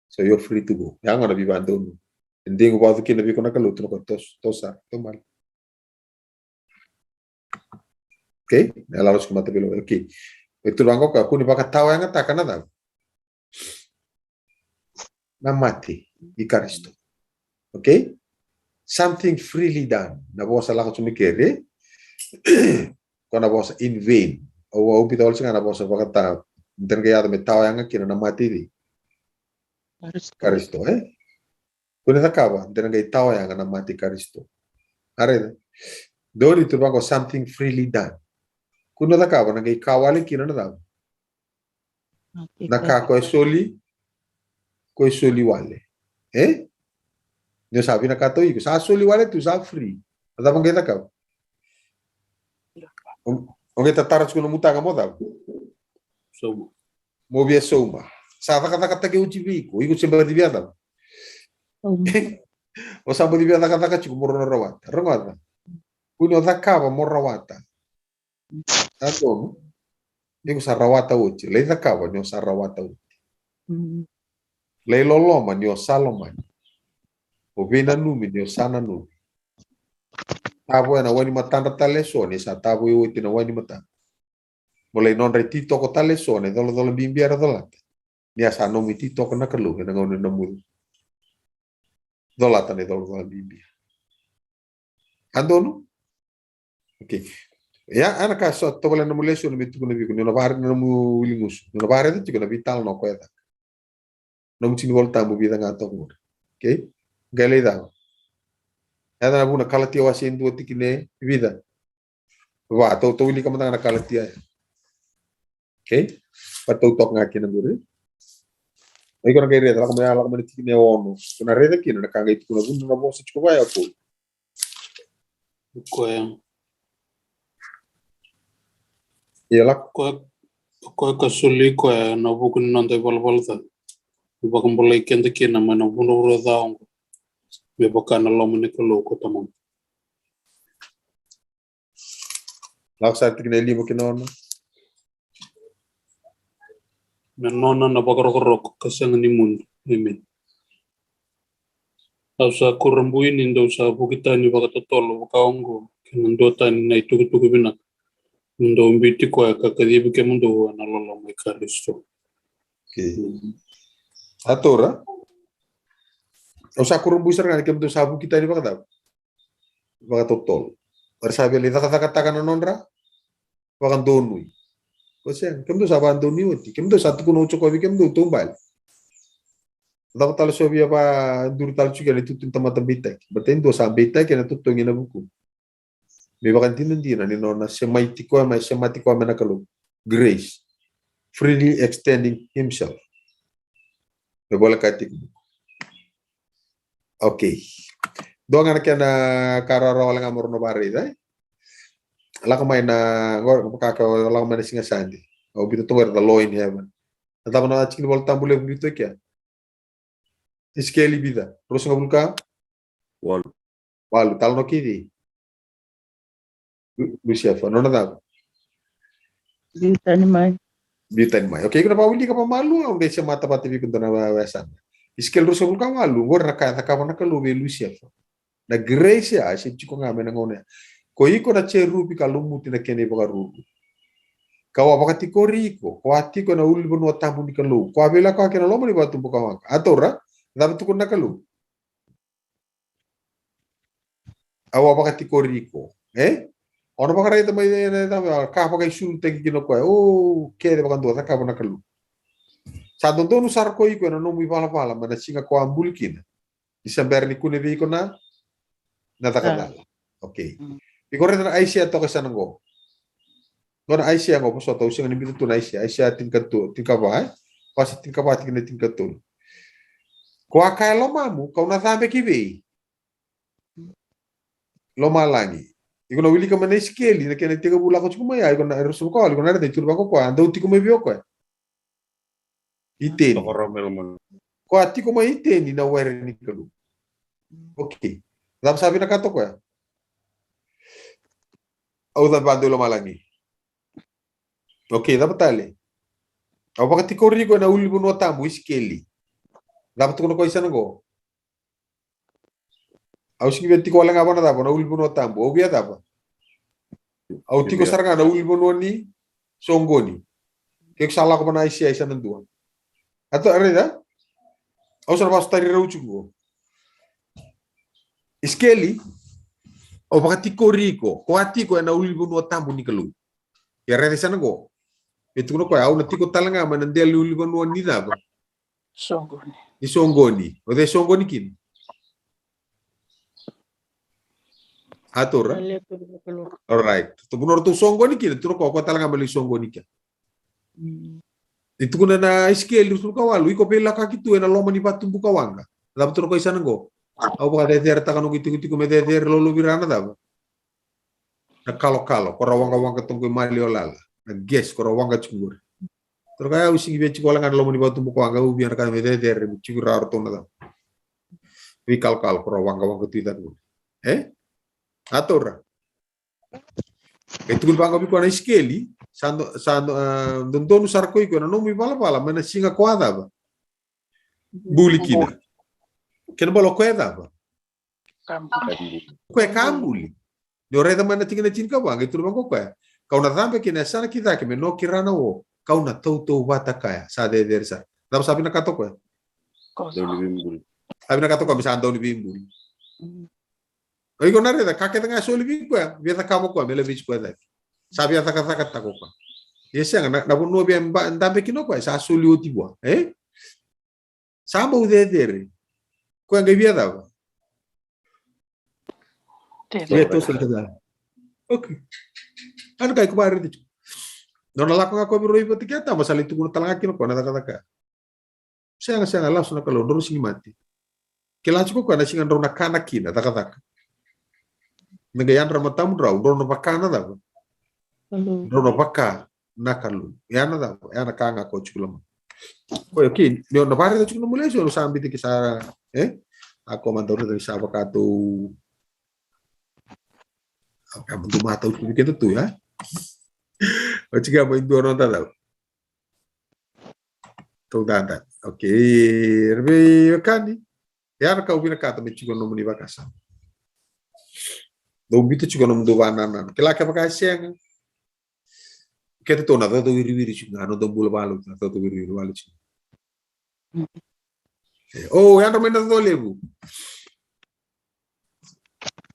So you're free to go. Ya gona na veivakadonui. E degu vakacu kina vei iko na Kalou, tukuna o koya, toso, toso sara, taubale. Okay? Na iyaloyalo tiko ni mataveilewai. Okay. E tukuna vaqo o koya, kua ni vakatawayagataka na cava? Na mate i Karisito. Okay? Something freely done. Na vosa lako tu mai keri. Ko na vosa in vain. Au, au biuta wale tiko ga na vosa vakata, de na qai yaco me tawayaga kina na mate i Karisito. Karisito, e? Kua ni cakava, de na qai tawayaga na mate i Karisito. A raica. Dua ni tu vaqo, something freely done. Kua ni cakava, na qai ka wale kina na cava? Na ka ko e soli, ko e soli wale. E? Ni o sa vinakata o iko, sa soli wale tu, sa free. Na cava qai cakava? O, o qai tatara tiko na nomu taga mo cava? Sauma. Mo via sauma. Sa cakacakataki oti vei iko, iko se baci via cava? Sauma. O sa baci via cakacaka tiko mo rawa ni rawata. Rogoca. Kua ni o cakava mo rawata. A donu. Ni ko sa rawata oti. Lai cakava ni o sa rawata oti. Mm. Lai loloma ni o sa lomani. O veinanumi ni o sa nanumi. Tavoya na wai ni matadra tale eso ni sa tavoya oti na wai ni matadra. Mo lai nodra ititoko tale eso na icolacola bibi era colata. Ni a sa nomu ititoko na Kalou ena gauna ni nomu colata na icolacola bibi. A donu? Okay. Ia, a na ka sa tovolea na nomu lesoni me tukuna vei iko, ni o na vakaraica na nomu wiligusu, ni o na vakaraica tiko na veitalanoa ko e caka. Nomu tiki ni Volatabu vica ga toka qori. Okay? Qai lai cava? Yaca na vu na Kalatia wase e dua tikina e vica. Va, tou, tou wilika mada ga na Kalatia ya. Okay? Va tou toka ga kina qori. Iko na qai raica, lako mai ya, lako mai na tikina e ono. Ko na raica kina na ka qai tukuna, vuna na vosa tiko vaya o Paula. Koya. Ia lako. Koya, koya ka soli koya na vuku ni noda ivalavala ca. Me vakabulai keda kina mai na vuravura ca oqo. Me vaka na loma ni Kalou ko Tamana. Lako sara tikina e lima ki na ono. Me nona na vakarokoroko ka sega ni mudu. Emeni. Au sa kurabui ni dou sa vuki tani vakatotolo vakaoqo kei na dua tani na itukutuku vinaka. Ni dou biuti koya ka kacivi kemudou ena loloma i Karisito. Okay. A taura? Au sa kurabui sara ga ni kemudou sa vuki tani vakacava? Vakatotolo. Era sa via lai cakacakataka na nodra vakadonui. Ko sega, kemudou sa vakadonui oti. Kemudou sa tukuna oti o koya vei kemudou, taubale. Cava tale so via vakaduri tale tiko ena itutu ni tamata beitaki? Baleta e dua sa beitaki ena totogi ena vuku. Me vakadinadina ni nona semati koya mai, semati koya mai na Kalou. Grace. Freely extending himself. Me volekati iko. Okay. Dua ga na kena ka rawarawa wale ga mo rau na vakaraica, e? Lako mai na, qo, ka, ka, lako mai na siga Sade. Au biuta toka qori the law in heaven. Na cava na tiki ni Vola Tabu levu biuta kea? Isikeli vica? Ruasagavulu ka? Walu. Walu, talanoa kei cei? Lu-, Lusifa, nona cava? Biu tani mai. Biu tani mai. Okay, iko na vakawilika vakamalua, au qai semata vata vei iko dua na wa-, wekasana. Isikeli ruasagavulu ka walu, qori na ka e cakava na Kalou vei Lusifa. Na grace ya, se tiko ga mai na gauna ya. Ko iko na cherubi ka lumuti na kena ivakaruru. Kau a vakatikori iko, ko a tiko ena ulunivanua tabu ni Kalou. Ko a veilakoyaki ena loma ni vatu bukawaqa. A taura, cava tukuna na Kalou? Au a vakatikori iko, e? O na vakaraica mai na, na, na, ka vakaisulutaki kina o koya. O, kece vakadua cakava na Kalou. Sa dodonu sara ko iko ena nomu ivalavala, mai na siga ko a buli kina. Ni sa bera ni kune vei iko na, na caka cala. Okay. Mm. Iko raica na Aisea toka e sa na qo. Qo na Aisea qo, vosota, au sega ni biuta tu na Aisea. Aisea tinikatolu, tinikava, e? Wase tinikava, tikina tinikatolu. Ko a kaya e lomamu, kau na cabe ki vei? Lomalagi. Iko na wilika mai na Isikeli, na kena itekivu lako tiko mai ya, iko na, ruasagavulu ka walu, iko na raica e tukuna vaka o koya, a dau tiko mai vei o koya. Iteni. Toka rawa mai loma. Ko a tiko mai Iteni na were ni Kalou. Okay. Cava sa vinakata o koya? Au cabe vakadua i lomalagi. Okay, cava tale? Au vakatikori iko ena ulunivanua tabu, Isikeli. Cava tukuna o koya e sa na qo? Au sega ni via tiko wale ga vua na cava, na ulunivanua tabu. Au via cava? Au tiko sara ga na ulunivanua ni soqoni. Ke ko sa lako vua na Aisea e sa na dua. A taura, raica? Au sa na vakasotari rau tiko qo. Isikeli, au vakatikori iko, ko a tiko ena ulunivanua tabu ni Kalou. Ia raica e sa na qo. E tukuna o koya, au na tiko tale ga mai na dela ni ulunivanua ni cava? Soqoni. Ni soqoni. O cei e soqoni kina? A taura? Alright. Tukuna o ratou soqoni kina, tukuna o koya, o koya tale ga me lai soqoni kina. Mm. E tukuna na Isikeli ruasagavulu ka walu, iko veilakoyaki tu ena loma ni vatu bukawaqa. Cava tukuna o koya e sa na qo? Au vakaceceretaka noqu itikotiko me cecere, lolovira na cava? Na kalokalo, ko ra waqawaqa toqo i Maliolala. Na gas, ko ra waqa tiko qori. Tukuna o koya, au sega ni via tiko wale ga ena loma ni vatu bukawaqa, au via na ka me cecere, me tiko rawa ratou na cava? Veikalokalo, ko ra waqawaqa tu i cake qori. E? A taura? E tukuni vaqo vei koya na Isikeli, sa do-, sa do-, a, dodonu sara ko iko ena nomu ivalavala mai na siga ko a cava? Buli kina. Kena ibalebale o koya e cava? Ka buli. O koya e ka buli. Ni o raica mai na tikina tinikava, qai tukuna vaqo o koya, kau na cabe ki na yasana ki cake me noki ra na o, kau na tautauvata kaya. Sa cecere sara. Cava sa vinakata o koya? Dau ni veibuli. Sa vinakata o koya me sa dau ni veibuli. Mm. O iko na raica, ka kece ga e soli vei koya, via cakava o koya me laveti koya cake. Sa via cakacakataka o koya. Ia sega, na, na vanua via ba-, dabe kina o koya, sa soli oti vua, e? Sa bau cecere. Koya qai via cava? Cecere. Via toso cake. Okay. Ana kai ko via raica tiko. Nona lako ga ko vei rau i vata kei Atama, sa lai tukuna tale ga kina o koya na cakacaka. Sega, sega, lasu na Kalou, drau sega ni mate. Kila tiko o koya na siga drau na kana kina, cakacaka. Me qai yadra matamudrau, drau na vaka na cava? Kalou. Drau na vaka na Kalou. Ya na cava? Ya na ka ga ko tiko loma. Koya, okay, ni o na vakaraica tiko na nomu lesoni, o sa biuta ke sa, e? A ko mada o raica ni sa vaka tou. Okay, mada matau tu vei keda tu, ya? O tiko mai dua na noda cava? Tou dada. Okay, ra veiwekani. Ya na ka au vinakata me tiko na nomuni vakasama. Dou biuta tiko na nomudou vakanananu. Kila kevaka e sega. Keda tou na coco wiriwiri tiko ga, na noda bula vakalou, na coco wiriwiri vakalou tiko. E, o, yadra mai na coco levu.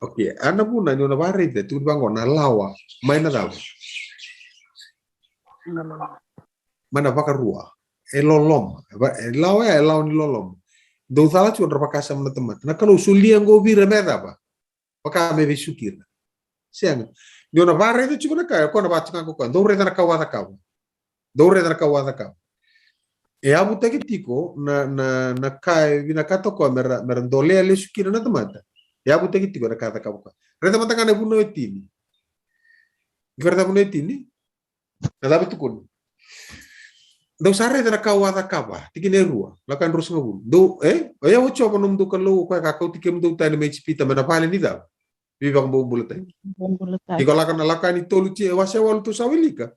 Okay, a na vuna ni o na vakaraica, tukuni vaqo na lawa mai na cava? Mai na vakarua. E loloma. E va-, e lawa ya, e lawa ni loloma. Dou cala tu o na vakasama na tamata. Na Kalou solia qo vei ira me cava? Vaka me vesuki ira. Sega. Ni o na vakaraica tiko na ka, o koya na vaka tiko ga o koya. Dou raica na ka au a cakava. Dou raica na ka au a cakava. E yavutaki tiko na, na, na ka e vinakata o koya me ra, me ra dolea lesu kina na tamata. E yavutaki tiko na ka a cakava o koya. Raica mada ga na vunau e tini. Qai raica vunau e tini. Na cava e tukuni? Dou sa raica na ka au a cakava. Tikina e rua. Lako yani ruasagavulu. Dou, e? O yau o Jiova nomudou Kalou, o koya ka kauti kemudou tani mai Ijipita, mai na vale ni cava? Veivakabobulataki. Bobulataki. Iko lako na, lako yani tolu ti, e wase walu tou sa wilika.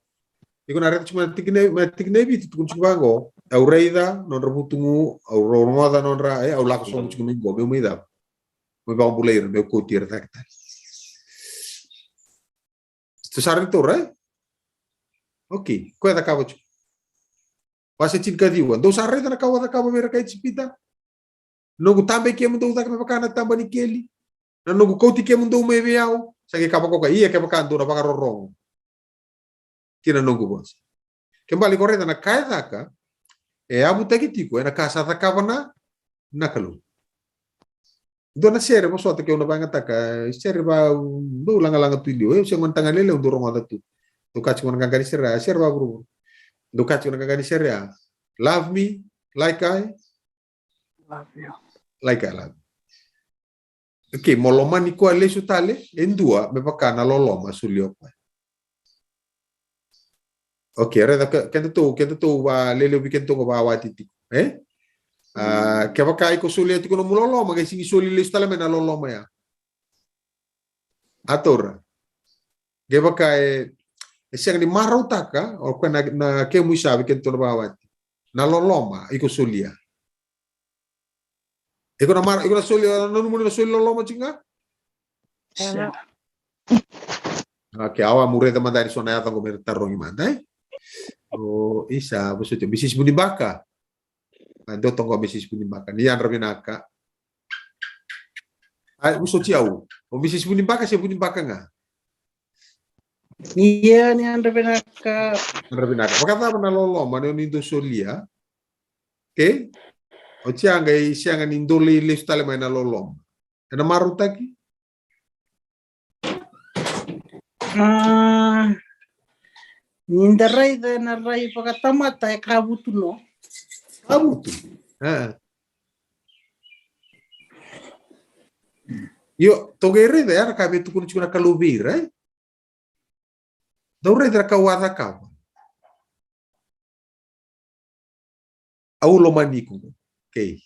Iko na raica tiko mai na tikina, mai na tikina e vitu, tukuni tiko vaqo. Au raica nodra vutugu, au ro-, rogoca nodra, e, au lako sobu tiko mai qo, meu mai cava? Meu vakabulai ira, meu kauti ira cake tale. Tou sa raica, tou raica? Okay, koya e cakava tiko. Wase tinikaciwa. Dou sa raica na ka au a cakava vei ira kai Ijipita? Noqu tabei kemudou cake me vaka na taba ni keli. Na noqu kauti kemudou mai vei au. Sa qai kaya vaka o koya, ia kevaka dou na vakarorogo ki na noqu vosa. Ke bale iko raica na ka e caka, e yavutaki tiko ena ka sa cakava na, na Kalou. Dua na sere vosota ke au na vakayagataka, sere va, dou lagalaga tu i liu, e, au sega ni tagane lelevu, dou rogoca tu. Dou kaya tiko na qaqa ni sere, a, sere vavuravura. Dou kaya tiko na qaqa ni sere, a, love me like I love you. Like I love you. Okay, mo lomani koya lesu tale e dua me vaka na loloma solia o koya. Okay, raica ke-, kedatou, kedatou va lelevu, kedatou vakawati tiko, e? A, kevaka iko solia tiko nomu loloma, qai sigi soli lesu tale mai na loloma ya. A taura. Kevaka e, e sega ni marautaka o koya na, na kemu isau, kedatou na vakawati. Na loloma iko solia. Iko na mara, iko na soli, nanuma ni na soli loloma tiko ga? Sega. Okay, au a, meu raica mada yani so na yaca qo me ra tarogi mada, e? O isa, vosoti, Misis Vunibaka. A, dua toka qo, Misis Vunibaka. Ni yadra vinaka. A, vosoti au. O Misis Vunibaka se Vunibaka ga? Ia, ni yadra vinaka. Yadra vinaka. Vakacava na loloma ni o ni dau solia? Okay? Oti ya qai sega ni dau lai lesu tale mai na loloma. Ena marautaki? A, ni da raica ena rai vakatamata e kavutu no. Kavutu. A. Io, tou qai raica ya na ka me tukuna tiko na Kalou vei ira, e? Dou raica na ka au a cakava. Au lomani iko. Okay.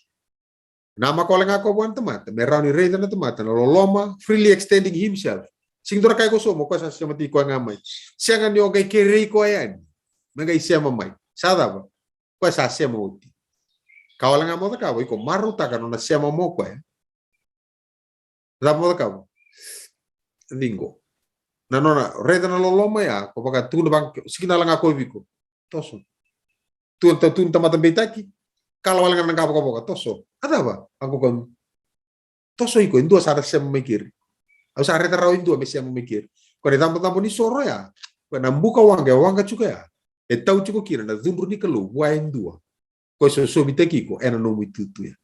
Namaka wale ga o koya vua na tamata me rawa ni raica na tamata na loloma, freely extending himself. Sega ni dua na ka iko sauma, o koya sa semati koya ga mai. Sega ni o qai kerei koya yani me qai sema mai. Sa cava? Koya sa sema oti. Ka wale ga mo cakava, iko marautaka nona sema mo koya. Cava mo cakava? Ciqo. Na nona raica na loloma ya, ko vaka tukuna vaka, sega ni wale ga o koya vei iko. Toso. Tu, tu, tu na tamata beitaki. Kala wale ga na qavokavoka, toso. A cava? A qo koya. Toso iko, e dua sa ra sema mai keri. Au sa raica rawa e dua me sema mai keri. Ko na icabocabo ni soro ya. Ko na buka waqa, e waqa tiko ya. E tau tiko kina na cudru ni Kalou vua e dua. Ko e sosomitaki iko ena nomu itutu ya.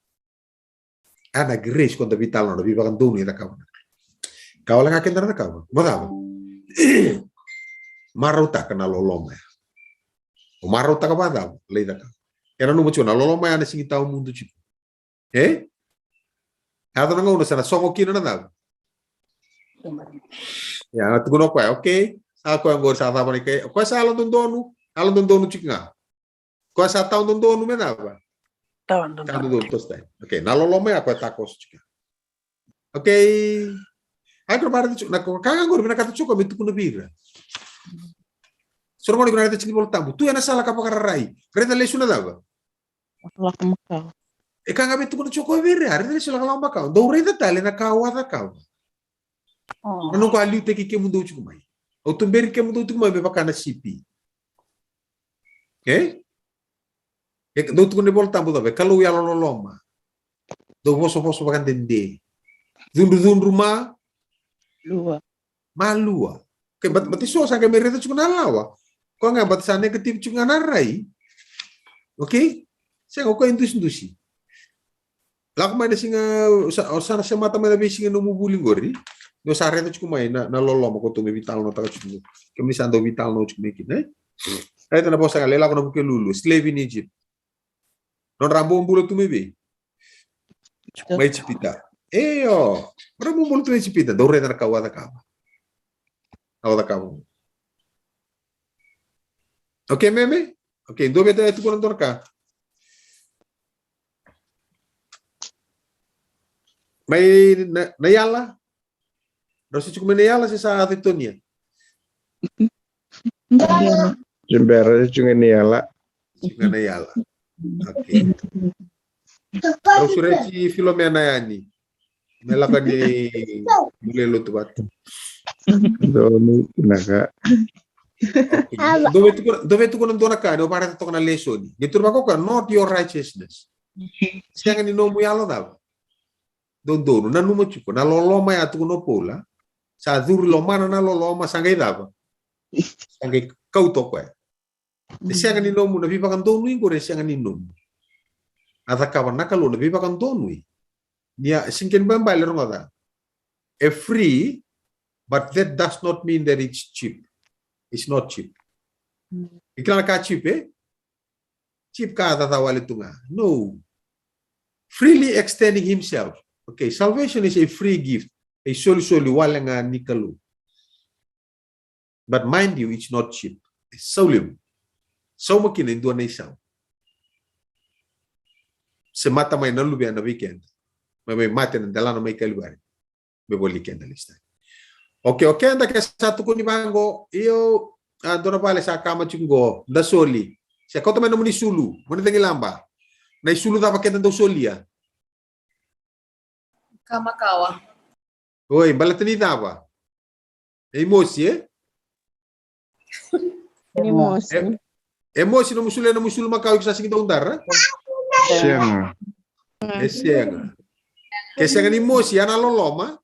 A na grace ko da veitalanoa, na veivakadonui e cakava na. Ka wale ga keda na cakava. Vacava? Marautaka na loloma ya. O marautaka vacava? Lai cakava. Ena nomu tiko na loloma ya na sigi tawa mudu tiko. E? Yaco na gauna sa na sogo kina na cava? Ya, na tukuna o koya, okay? Sa koya qori sa cava na ika, o koya sa yalododonu, yalododonu tiko ga. Koya sa tawa dodonu me cava? Tawa dodonu. Tawa dodonu, toso tani. Okay, na loloma ya koya takoso tiko. Okay. Ai, ko na vara tiko, na ko ka ga qori vinakata tiko me tukuna vei ira. So na gone ko na raica tiko ni Vola Tabu. Tu ena sala ka vakararai. Raica lesu na cava? Lakalaka makawa. E ka ga me tukuna tiko vei ira, raica lesu lakalaka makawa. Dou raica tale na ka au a cakava. O. Na noqu a liutaki kemudou tiko mai. Au tuberi kemudou tiko mai me vaka na sipi. E? E dau tukuna na iVola Tabu cava? E Kalou yalololoma. Dau vosavosa vakadede. Cudrucudru ma? Lua. Malua. Okay, but, but so sa qai mai raica tiko na lawa. Koya ga, but sa negative tiko ga na rai. Okay? Sega, o koya e dusidusi. Lako mai na siga, sa, sa na semata mai na veisiga nomu vuli qori. Ni o sa raica tiko mai na, na loloma ko tou mai veitalanoataka tiko. Kemuni sa dau veitalanoa tiko mai kina, e? Raica na vosa ga, lai lako na Vukelulu, slave in Egypt. Nodra bobula tu mai vei? Mai Ijipita. Io. Nodra bobula tu mai Ijipita. Dou raica na ka au a cakava. Au a cakava. Okay, meme? Okay, dou veta e tukuna dua na ka. Mai na, na yala. Rau se tiko mai na yala se sa yaco i Tonia? Tibera, se tiko mai na yala. Tiko mai na yala. Okay. Rau sureti Filomena yani. Me lako ni bule lotu vata. Donu na ka. Okay. Dou vei tukuna, dou vei tukuna dua na ka, ni o vakaraica toka na lesoni. Ni tura vakakoya, not your righteousness. Sega ni nomu yalo cava. Dodonu, nanuma tiko, na loloma ya tukuna o Paula, sa curu lomana na loloma, sa qai cava? Sa qai kauta o koya. E sega ni nomu, na veivakadonui qori e sega ni nomu. A cakava na Kalou na veivakadonui. Ni a, sega ni kena ibalebale, rogoca. E free, but that does not mean that it's cheap. It's not cheap. Mm. E kila na ka cheap, e? Cheap ka caca wale tu ga. No. Freely extending himself. Okay, salvation is a free gift. E isolisoli wale ga ni Kalou. But mind you, it's not cheap. E sau levu. Sauma kina e dua na isau. Semata mai na Luvena vei keda. Mai, mai mate na delana mai Kalivari. Me voli keda lista. Okay, o keda ke sa tukuni vaqo, io, a, dua na vale sa kama tiko qo, da soli. Se kauta mai nomuni sulu, mo ni cagilaba. Na isulu cava keda dau solia? Ka makawa. Oi, baleta ni cava? E mosi, e? Ni mosi. E, e mosi nomu sulu, nomu sulu makawa, iko sa sigi daudara? Sega. E sega. Ke sega ni mosi, a na loloma?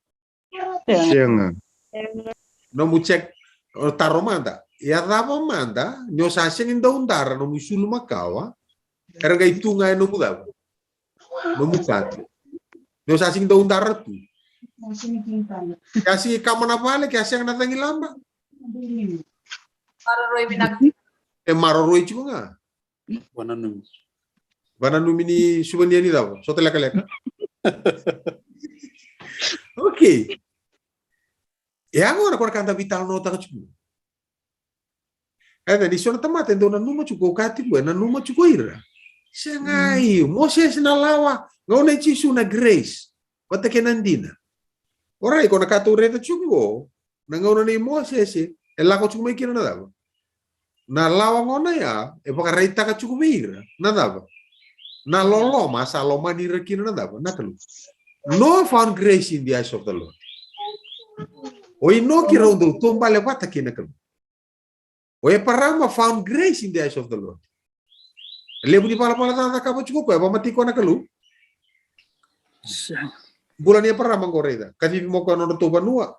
Sega. Nomu check, o taro mada. Ia cava mada, ni o sa sigi daudara, nomu sulu makawa, era qai tu ga e nomu cava? Nomu katu. Ni o sa sigi daudara tu. Ke a sigi kama na vale, ke a sega na cagilaba. Maroroi vinaka. E maroroi tiko ga. Vananumi. Vananumi ni suvania ni cava? Sota lekaleka. Okay. E a gona ko na ka da veitalanoataka tiko. E, ni so na tamata e dau nanuma tiko, ka tiko, e nanuma tiko ira. Sega, mm, io, Mosese na lawa, gauna i Jisu na grace. Vata kei na dina. Orait, ko na ka tou raica tiko, na gauna nei Mosese, e lako tiko mai kina na cava? Na lawa gona ya, e vakaraitaka tiko vei ira na cava? Na loloma, sa lomani ira kina na cava? Na Kalou. Noah found grace in the eyes of the Lord. O Inoki rau dau taubale vata kei na Kalou. O Eparama found grace in the eyes of the Lord. Levu ni valavala ca cakava tiko koya, vakamatei koya na Kalou. Bula ni Eparama qo raica. Kacivi mai o koya na nodratou vanua.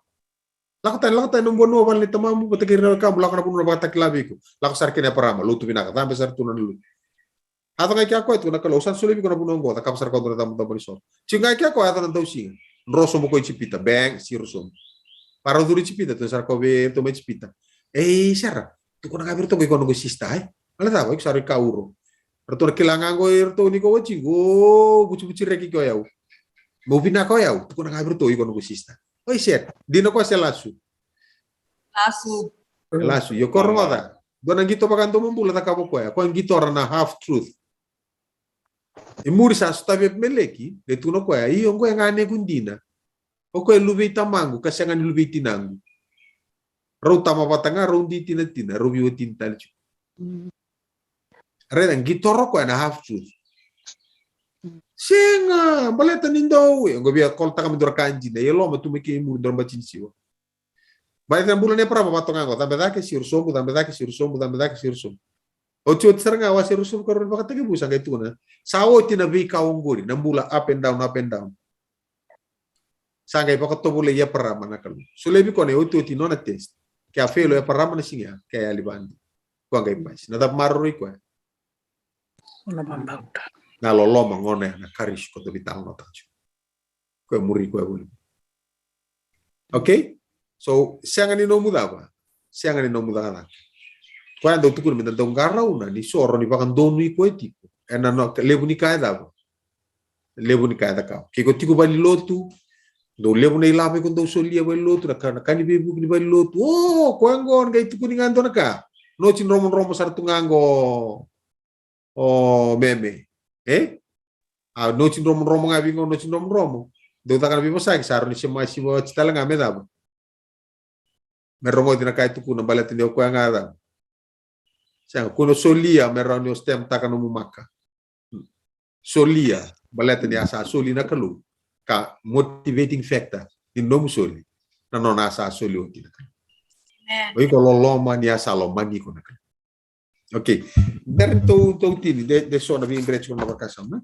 Lako tani, lako tani nomu vanua, vale ni tamamu, vata kei ira na wekamu, lako na vanua na vakatakila vei iko. Lako sara kina Eparama, lotu vinaka, cabe sara tu na lotu. A yaco ga i kea koya, tukuna na Kalou, au sa na solia vei iko na vanua oqo, cakava sara koya dua na cabocabo ni soro. Tiko ga i kea koya, yaco na dausiga. Dro sobu ko Ijipita, bang, siro sobu. Varau curu Ijipita, tukuna sara koya vei iratou mai Ijipita. Ei, Sera, tukuna ga vei iratou qo iko noqu sista, e? Baleta cava, iko sa rui kauro. Ratou na kila ga qo iratou ni ko oti qo, vucivuci reki ko yau. Meu vinaka o yau, tukuna ga vei iratou iko noqu sista. Oi, Sera, dina koya se lasu? Lasu. Lasu, io ko rogoca. Dua na qito vakadomobula cakava o koya, ko qitora na half truth. E muri sa sotavi Epimeleki, e tukuna o koya, io, oqo e ganequ dina. O koya e luve i tamaqu, ka sega ni luve i tinaqu. Rau tama vata ga, rau di tinatina, rau veiwatini tale tiko. Mm. Raica, qitora o koya na half truth. Mm. Sega, baleta ni dau, e, oqo via kolotaka me dua na ka dina, e loma tu mai kei muri dua na bati ni siwa. Baleta na bula nei Eparama vatoga qo, cabe cake, siro sobu, cabe cake, siro sobu, cabe cake, siro sobu. Otioti sara ga wase ruasagavulu ka rua ni Vakatekivu sa qai tukuna, sa oti na veika oqori, na bula up and down, up and down. Sa qai vakatovolei Eparama na Kalou. Solia vei koya na iotioti nona test. Ke a fail o Eparama na siga ya, ke a yali vadi. Koya qai pasi. Na cava maroroi koya? Na loloma gona ya, na karis ko da veitalanoataka tiko. Koya muri koya voli. Okay? So, sega ni nomu cava? Sega ni nomu cakacaka. Koya dau tukuna me da dau qarauna ni so rawa ni vakadonui koya tiko ena levu ni ka e cava? Levu ni ka e cakava. Ke ko tiko valenilotu, dau levu na ilavo iko dau solia valenilotu, na ka, na ka ni veivuke ni valenilotu. O, koya qo qai tukuni ga dua na ka. Noti dromodromo sara tu ga qo. O meme. E? A noti dromodromo ga vei qo, noti dromodromo. Dau caka na veivosaki, sa rawa ni se masiva oti tale ga me cava? Me rogoci na ka e tukuna baleta ni o koya ga cava? Sega, kua ni solia me rawa ni o stamp taka nomu maka. Solia baleta ni a sa soli na Kalou. Ka motivating factor ni nomu soli, na nona a sa soli oti na Kalou. O iko loloma ni a sa lomani iko na Kalou. Okay. Bera ni tou, tou tini, de, de so na veidre tiko na vakasama.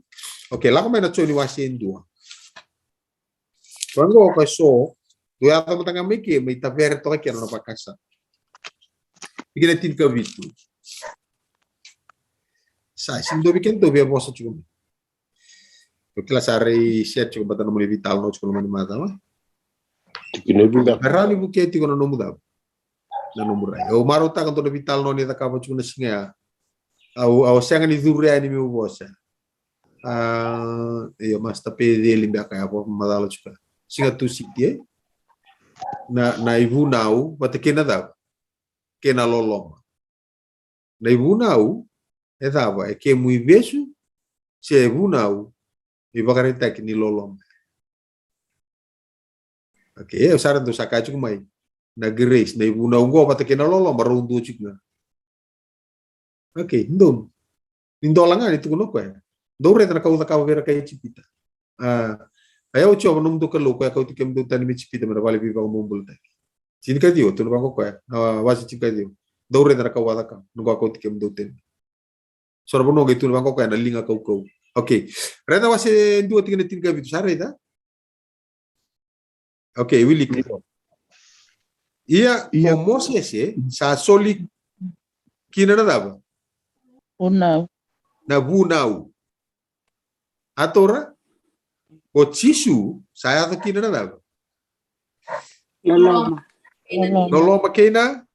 Okay, lako mai na Joni wase e dua. Koya qo koya so, dou yaco mada ga mai ke, mai tavere toka kina na vakasama. Tikina tinikavitu. Sa, sega ni dua vei keda dou via vosa tiko mai. Au kila sa rei share tiko vata nomuni veitalanoa tiko nomuni macawa. Tikina e vica. Me rawa ni vukea tiko na nomu cava? Na nomu rai. Au marautaka dua na veitalanoa ni cakava tiko na siga ya. Au, au sega ni curu yani meu vosa. A, io, Master Peceli beka ya vakamacala tiko. Siga Tusiti, e? Na, na ivunau vata kei na cava? Kei na loloma. Na ivunau e cava? E kemu ivesu se e vunau e vakaraitaki ni loloma? Okay, e, au sa raica dou sa kaya tiko mai na grace, na ivunau qo vata kei na loloma rau dua tiko ga. Okay, donu. Ni dola ga ni tukuna o koya. Dou raica na ka au cakava vei ira kai Ijipita. A, a, o Jiova nomudou Kalou, koya kauti kemudou tani mai Ijipita, mai na vale veivakabobulataki. Tinikaciwa, tukuna vaqo o koya, na wase tinikaciwa. Dou raica na ka au a cakava, noqu a kauti kemudou tani. So na vanua qai tukuna vaqo o koya, na liga kaukauwa. Okay. Raica wase dua tikina tinikavitu, sa raica? Okay, wilika. Io. Ia, io. O Mosese sa soli kina na cava? Vunau. Na vunau. A taura? O Jisu sa yaco kina na cava? Loloma. Loloma. Loloma kei na?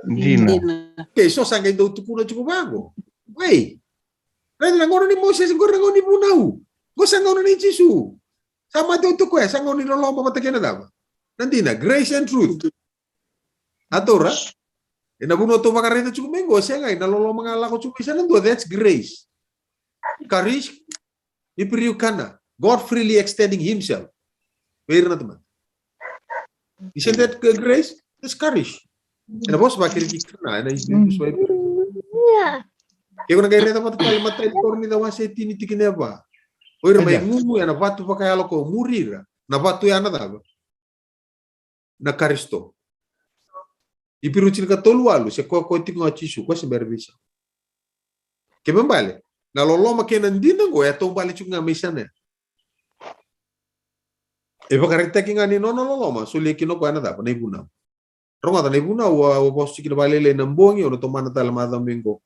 Dina. Dina. Okay, so sa qai dau tukuna tiko vaqo. Wei. Raica na gauna ni Mosese, qori na gauna ni vunau. Qo sa gauna ni Jisu. Sa mate oti o koya, sa gauna ni loloma vata kei na cava? Na dina, grace and truth. A taura, ena vanua tou vakaraica tiko mai qo, sega, ena loloma ga lako tiko mai sa na dua, that's grace. Karish, Iperiu kana, God freely extending himself. Vei ira na tamata. Isn't that g-, grace? That's karish. Ena vosa vaKiriki kana, ena Iperiu. Ke ko na qai raica vata tale matai ni Korinica wase tini tikina e va. O ira mai gugu ena vatu vakayalo ko muri ira. Na vatu ya na cava? Na Karisito. Iperiu tinikatolu walu, se koya koya tiko ga o Jisu, koya se bera veisau. Kena ibalebale, na loloma kei na dina qo e taubale tiko ga mai sana. E vakaraitaki ga ni nona loloma, solia kina o koya na cava, na ivunau. Rogoca na ivunau, au a vosa tiko kina vakalailai na bogi, au na tomana tale macawa mai qo.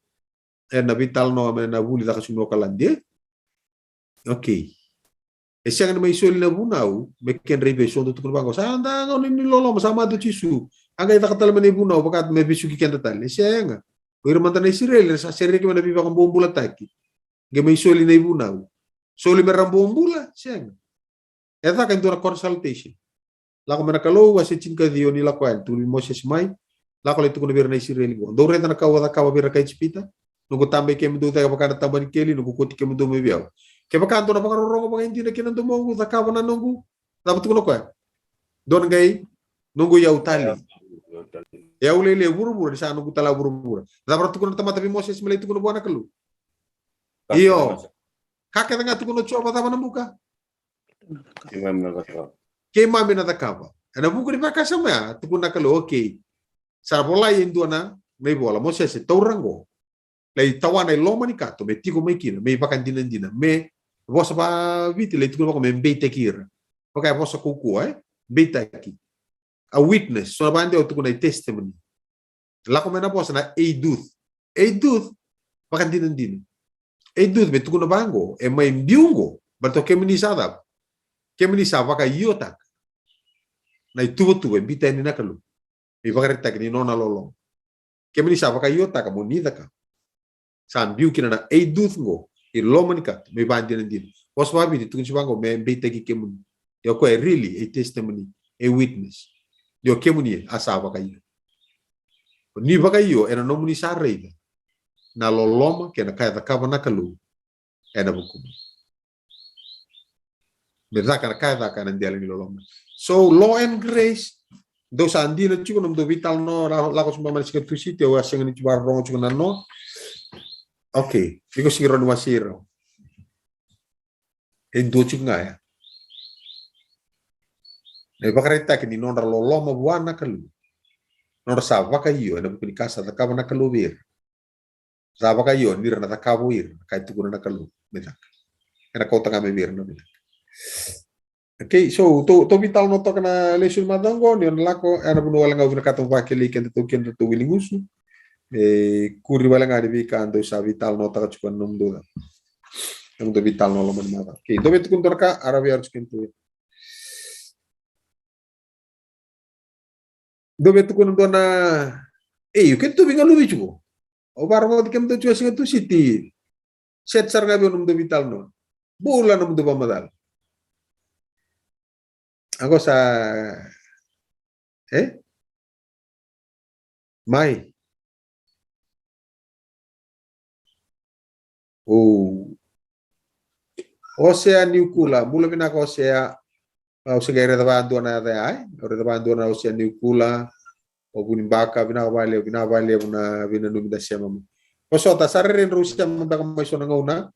Ena veitalanoa mai na vuli caka tiko mai Okaladi, e? Okay. E sega ni mai soli na vunau me kedra ivesu, dou tukuna vaqo, sa da gauna ni loloma, sa mate o Jisu. A qai caka tale mai na ivunau, vaka me vesuki keda tale. E sega. O ira mada na Isireli, era sa sereki mai na veivakabobulataki. Qai mai soli na ivunau. Soli me ra bobula, sega. E caka e dua na consultation. Lako mai na Kalou, wase tinikaciwa ni Lako Yani, tukuna vei Mosese mai, lako lai tukuna vei ira na Isireli qo. Dou raica na ka au a cakava vei ira kai Ijipita, noqu taba i kemudou cake vaka na taba ni keli, noqu kauti kemudou mai vei au. Kevaka dou na vakarorogo vakaidina kei na domoqu, cakava na noqu, cava tukuna o koya? Dou na qai noqu iyau tale. Iyau lailai e vuravura, ni sa noqu tale a vuravura. Cava ra tukuna na tamata vei Mosese me lai tukuna vua na Kalou? Io. Ka kece ga tukuna o Jiova, cava na buka? Keimami na cakava. Keimami na cakava. Ena vuku ni vakasama ya, tukuna na Kalou, okay. Sa volai e dua na, na ivola, Mosese, taura qo. lai tawana i loma ni kato me tiko mai kina me ivakadinadina, me vosa vaviti lai tukuna vaka me beitaki ira. Vaka e vosa kaukauwa, e beitaki. A witness, so na vakadewa tukuna i testimony. Lako mai na vosa na eiduth. Eiduth, vakadinadina. Eiduth me tukuna vaqo, e mai biu qo, baleta o kemuni sa cava? Kemuni sa vakaiotaka na ituvatuva e biuta yani na Kalou me ivakaraitaki ni nona loloma. Kemuni sa vakaiotaka mo ni cakava. Sa biu kina na eiduth qo i loma ni kato me ivakadinadina. Vosa vaviti tukuni vaqo me beitaki kemuni. Ia o koya e really a testimony, a witness. Ia o kemuni a sa vakaio. Ni vakaio ena nomuni sa raica na loloma kei na ka e cakava na Kalou ena vukumuni. Me caka na ka e caka ena dela ni loloma. So law and grace, dou sa dina tiko nomudou veitalanoa, lako tiko mai na siga Tusiti, au a sega ni tiko vakarorogo tiko na noa. Okay, iko sigi rawa ni wasei rau. E dua tiko ga ya na ivakaraitaki ni nodra loloma vua na Kalou. Nodra sa vakaio ena vuku ni ka sa cakava na Kalou vei ira. Sa vakaio ni ra na cakava o ira na ka e tukuna na Kalou me caka. Ena kauta ga mai vei ira na vinaka. Okay, so tou, tou veitalanoa toka na lesoni macawa qo, ni o na lako ena vanua wale ga au vinakata mo vakelei keda tou, keda tou wiligusu. Me kuri wale ga ni veika dou sa veitalanoataka tiko ena nomudou ca. Nomudou veitalanoa loma ni macawa. Okay, dou veitukuna dua na ka, a rawa vei au tiko keda tou. Dou veitukuna dua na, ei, o keda tou veigaluvi tiko. Au vakarogoti kemudou tiko a siga Tusiti. Set sara ga vei au nomudou veitalanoa. Bula nomudou vakamacala. Qo sa, e? Mai. O Osea Niukula, bula vinaka Osea. Au se qai raica vakadua na yaca ya, e? Au raica vakadua na Osea Niukula. O Vunibaka, vinaka vakalevu, vinaka vakalevu na veinanumi da sema mai. Vosota, sa rairai drau sema beka mai so na gauna.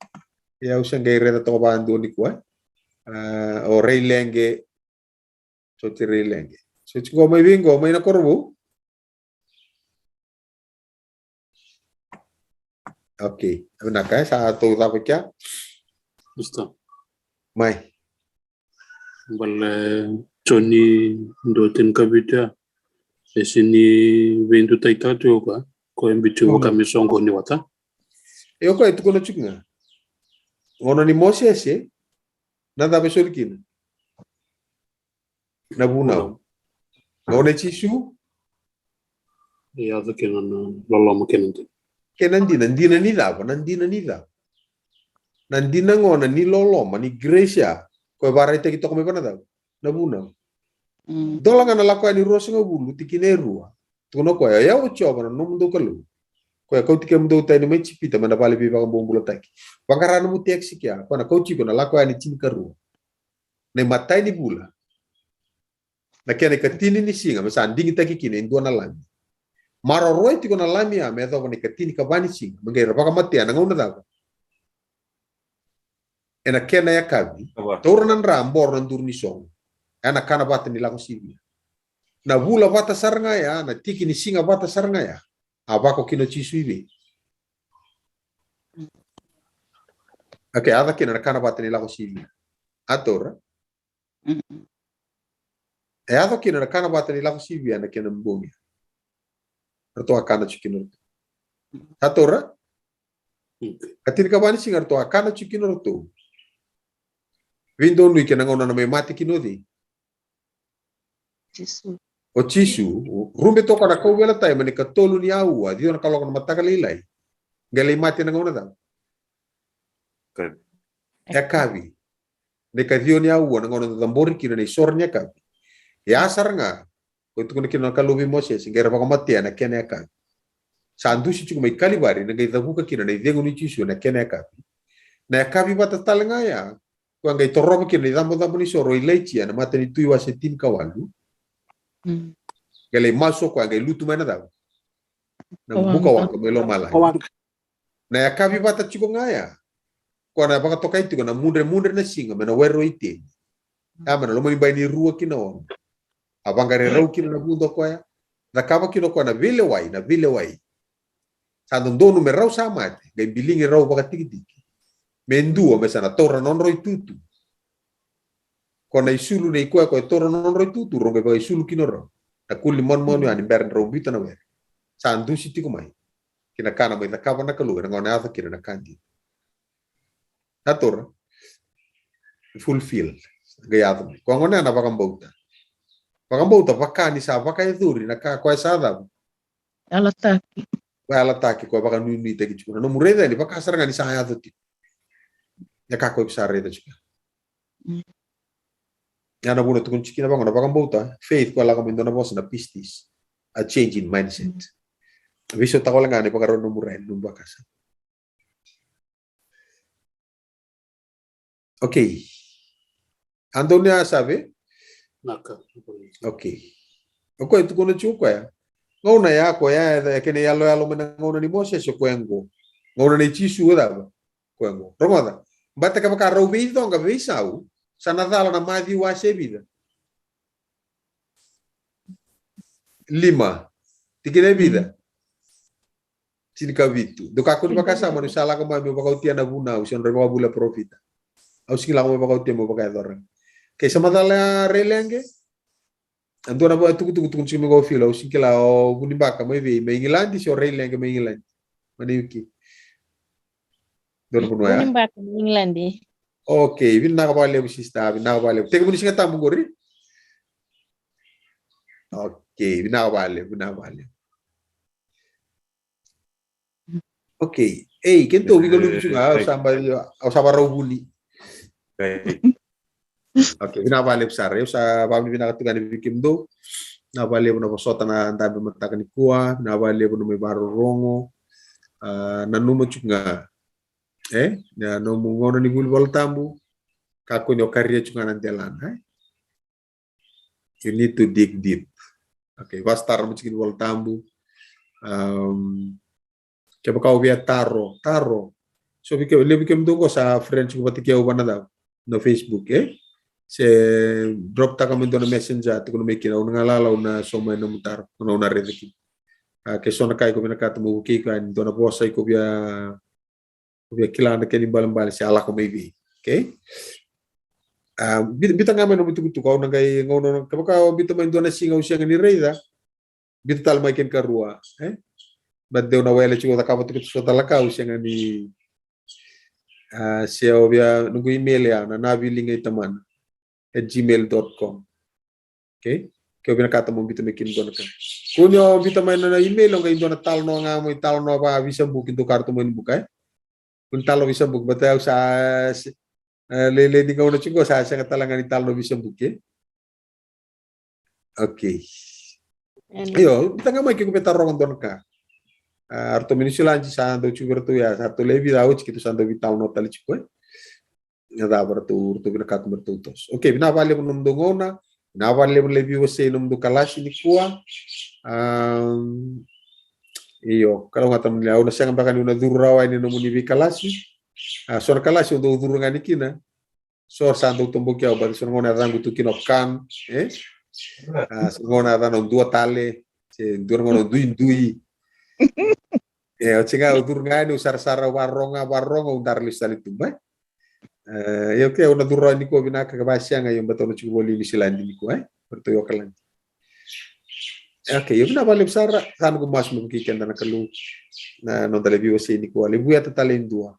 Ia au se qai raica toka vakadua nikua, e? A, o Raileqe. Soti Raileqe. Soti qo mai vei qo, mai na Korovou. Okay, vinaka, e, sa tou cava kea? Mister. Mai. Bale Joni dua tinikavitu ya. E sini veidutai tatu o koya. Ko e biu vaka me soqoni vata. E o koya e tukuna tiko ga. Gauna ni Mosese, na cava e soli kina? Na vunau. Gauna i Jisu? E yaco kina na loloma kei na dina. Kei na dina, dina ni cava, na dina ni cava. Na dina gona ni loloma, ni grace ya. Ko e vakaraitaki toka mai vana cava? Na vunau. Mm. Dola ga na Lako Yani ruasagavulu, tikina e rua. Tukuna o koya, o yau o Jiova na nomudou Kalou. Ko e kauti kemudou tani mai Ijipita mai na vale veivakabobulataki. Vaqara nomu text kea, ko na kauti iko na Lako Yani tinikarua. Na imatai ni vula. Na kena ikatini ni siga, me sa digitaki kina e dua na lami. Maroroi tiko na lami ya, me yacova na ikatini ka va ni siga. Me qai ra vakamatea na gauna cava? Ena kena yakavi. Taura na dra, boro na duru ni sogo. Ena kana vata ni Lako Sivia. Na vula vata sara ga ya, na tiki ni siga vata sara ga ya. A vako kina o Jisu i vei? Okay, a yaco kina na kana vata ni Lako Sivia. A taura. Mm. E yaco kina na kana vata ni Lako Sivia na kena bogi. Ratou a kana tiko kina ratou. A taura. Mm. Ka tinikava ni siga ratou a kana tiko kina ratou. Veidonui kei na gauna na mai mate kina o cei? Jisu. O Jisu, rube toka na kauveilatai mai na ikatolu ni aua, ciwa na kaloko na mataka lailai. Qai lai mate na gauna cava? Yakavi. Na ikaciwa ni aua, na gauna da cabori kina na isoro ni yakavi. Ia sara ga, ko tukuna kina na Kalou vei Mosese, qai ra vakamatea na kena yakavi. Sa dusi tiko mai Kalivari, na qai cavuka kina na icegu ni Jisu na kena yakavi. Na yakavi vata tale ga ya, ko a qai torova kina na icabocabo ni soro o Ilaija, na Matanitui wase tinikawalu. Mm. Qai lai masu o koya, qai lutu mai na cava? Na bukawaqa mai lomalagi. Na yakavi vata tiko ga ya. Ko na vakatokai tiko na mudremudre na siga, mai na were o Iteni. Ya mai na loma ni bai ni rua ki na ono. A vaqarirau kina na vudo koya. Cakava kina o koya na veilewai, na veilewai. Sa dodonu me rau sa mate, qai biligi rau vakatikitiki. Me dua, me sa na taura nodrau itutu. Ko na isulu nei koya ko e taura nodrau itutu, rau qai vakaisulu kina rau. Na kuli ni manumanu ya ni bera ni rau biuta na were. Sa dusi tiko mai. Kina ka na mai cakava na Kalou, ena gauna yaco kina na ka dina. Na taura. Fulfilled. Qai yaco mai. Ko a gona na vakabauta. Vakabauta, vaka ni sa vakayacori, na ka koya sa cava. Yalataki. Koya yalataki, koya vakanuinuitaki tiko. Na nomu raica yani, vaka sara ga ni sa yaco tiko. Na ka koya sa raica tiko. Mm. Ya na vuna tukuni tiko na vagona vakabauta, faith koya lako mai dua na vosa na pistis. A change in mindset. Mm. Veisautaka wale ga ni vakarau nomu rai, nomu vakasa. Okay. Antonio a save? Naka. Okay. O koya tukuna tiko koya. Gauna ya koya, e kena yaloyalo mai na gauna ni Mosese o koya qo. Gauna nei Jisu o cava? Koya qo. Rogoca. Bata kevaka rau veicoqa veisau, sa na cala na Maciu wase vica? Lima. Tikina e vica? Tinikavitu. Dou kakua ni vakasama niu sa lako mai meu vakaotia na vunau, se nodra vakavuli a parofita. Au sigi lako mai vakaotia meu vakayacora. Kei sa macala ya Raileqe? A dua na vakatukutuku tukuni tiko mai qo Filo, au sigi kila o Vunibaka mai vei, mai Igiladi, se o Raileqe mai Igiladi. Mai na U K. Dua na vanua ya? Vunibaka mai Igiladi. Okay, vinaka vakalevu sister, vinaka vakalevu. Tekivu ni Siga Tabu qori? Okay, vinaka vakalevu, vinaka vakalevu. Okay. Ei, keitou vika lutu tiko ga, au sa ba, au sa varau vuli. Okay, vinaka vakalevu sara. Au sa vakavinavinaka tiko ga ni vei kemudou. Vinaka vakalevu na vosota na dabe mataka nikua, vinaka vakalevu na mai varorogo. A, nanuma tiko ga. E? Na nomu gauna ni vuli Vola Tabu. Kakua ni o karia tiko ga na delana, e? You need to dig deep. Okay, vakasatara mo tiko ni Vola Tabu. Um, kevaka o via taro, taro. So vei ke, levu kemudou qo sa friends ko vata kei au vana cava? Na Facebook, e? Se drop taka mai dua na messenger, tukuna mai kina, au na galala, au na sauma na nomu taro, au na raica kina. A, ke so na ka iko vinakata mo vukei koya yani, dua na vosa iko via Ko via kila na kena ibalebale se a lako mai vei. Okay? A, bi-, biuta ga mai nomu itukutuku, au na qai, gauna, kevaka o biuta mai dua na siga au sega ni raica, biuta tale mai kena ikarua, e? But deu na wele tiko, cakava tiko so tale na ka, au sega ni, a, se au via, noqu email ya, na naviliga i tamana at gmail dot com. Okay? Ke o vinakata mo biuta mai kina dua na ka. Kua ni o biuta mai na, na email, o qai dua na talanoa ga mo italanoa vakaVeisabuki, dou karatou mai ni buka, e? Kua ni talanoa Veisabuki, baleta au sa, se-, e, lailai ni gauna tiko sa sega tale ga ni talanoa Veisabuki, e? Okay. Io, biuta ga mai ke ko via taroga dua na ka. A, ratou mai Niusiladi sa dau tiko vei ratou ya, sa ratou lewe vica oti keitou sa dau veitalanoa tale tiko, e? Na cava ratou, ratou vinakata me ratou toso. Okay, vinaka vakalevu na nomudou gauna. Vinaka vakalevu na lai veiwasei na nomudou kalasi nikua. Am, io, kalougata mada, au na sega beka niu na curu rawa yani na nomuni veikalasi. A, so na kalasi au dau curu ga yani kina. So sa dau toboki au, baleta so na gauna yacaqu tu kina o Kan, e? A, so na gauna yacana o Dua Tale, se dua na gauna o Duidui. E, oti ga au curu ga yani, au sarasara, au varogo, varogo, au dara lesu tale tu mai. E, io, okay, au na curu rawa nikua vinaka, ka vasega, io, baleta au na tiko voli Niusiladi nikua, e? Baleta io Okaladi. E, okay, io, vinaka vakalevu sara, sa noqu masu me vukei keda na Kalou. Na noda lai veiwasei nikua, lai vueta tale e dua.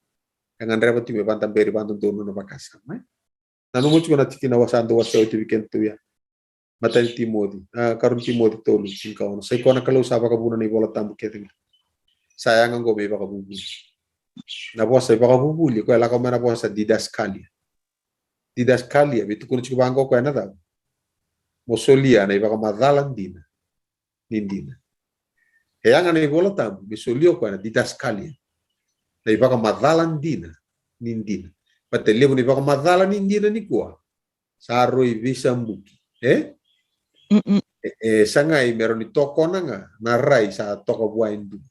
E gadreva tu me vakadaberi vakadodonu na vakasama, e? Nanuma tiko na tikina au sa dau wasea oti vei kedatou ya. Matai ni Timoci, a, karua ni Timoci tolu, tinikaono. Sa i koya na Kalou sa vakavuna na iVola Tabu kece ga. Sa yaga oqo me ivakavuvuli. Na vosa ivakavuvuli, koya lako mai na vosa didaskalia. Didaskalia, veitukuna tiko vaqo koya na cava? Mo solia na ivakamacala dina ni dina. E yaga na iVola Tabu me solia o koya na didaskalia, na ivakamacala dina ni dina. Baleta e levu na ivakamacala ni dina nikua sa rui veisabuki, e? Mm-mm. E, e sagai me rawa ni tokona ga na rai sa toka vua e dua.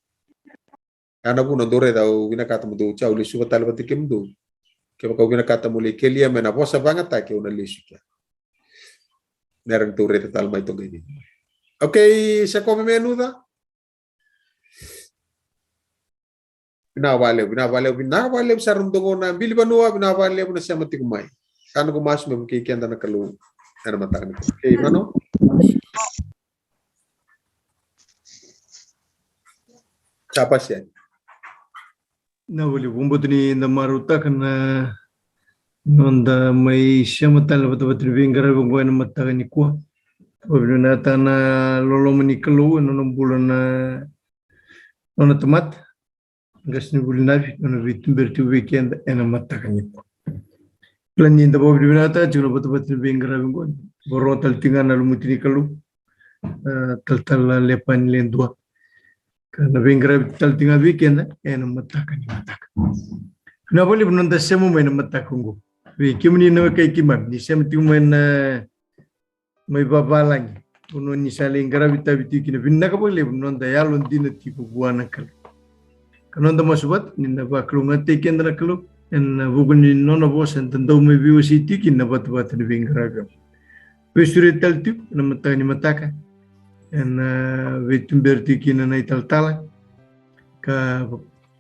Ya na vuna dou raica au vinakata mo dou, au lesuva tale vata kei kemudou. Kevaka au vinakata mo lai kelia mai na vosa vagataki, au na lesu kea. Me rawa ni tou raica tale mai toka i vei. Okay, sa kome me nuca. Vinaka vakalevu, vinaka vakalevu, vinaka vakalevu sara na dou na bili vanua, vinaka vakalevu na sema tiko mai. Sa noqu masu me vukei keda na Kalou ena mataka ni kua. Kei mano. Sa pasi yani. Na vuli vubutu ni da marautaka na noda mai sema tale na vatavata ni veiqaravi oqo ena mataka ni kua. Vakavinavinakataka na loloma ni Kalou ena nona bula na nona tamata. Qasenivuli Navi, nona veituberi tiko vei keda ena mataka ni kua. Kila ni da vakavinavinakataka tiko na vatavata ni veiqaravi oqo. Voro tale tiko ga na lumuti ni Kalou. A, talatala Lepani Ledua. Ka na veiqaravi tale tiko ga vei keda ena mataka ni mataka. Vinaka vakalevu na noda sema mai na mataka oqo. Vei kemuni na wekai keimami ni sema tiko mai na mai vavalagi, vanua ni sa lai qaravi tavi tiko kina, vinaka vakalevu na noda yalodina tiko vua na Kalou. Ka noda masu vata ni na vakalougatataki keda na Kalou ena vuku ni nona vosa eda dau mai veiwasei tiko kina na vatavata ni veiqaravi oqo. Veisureti tale tiko ena mataka ni mataka ena veituberi tiko kina na italatala ka,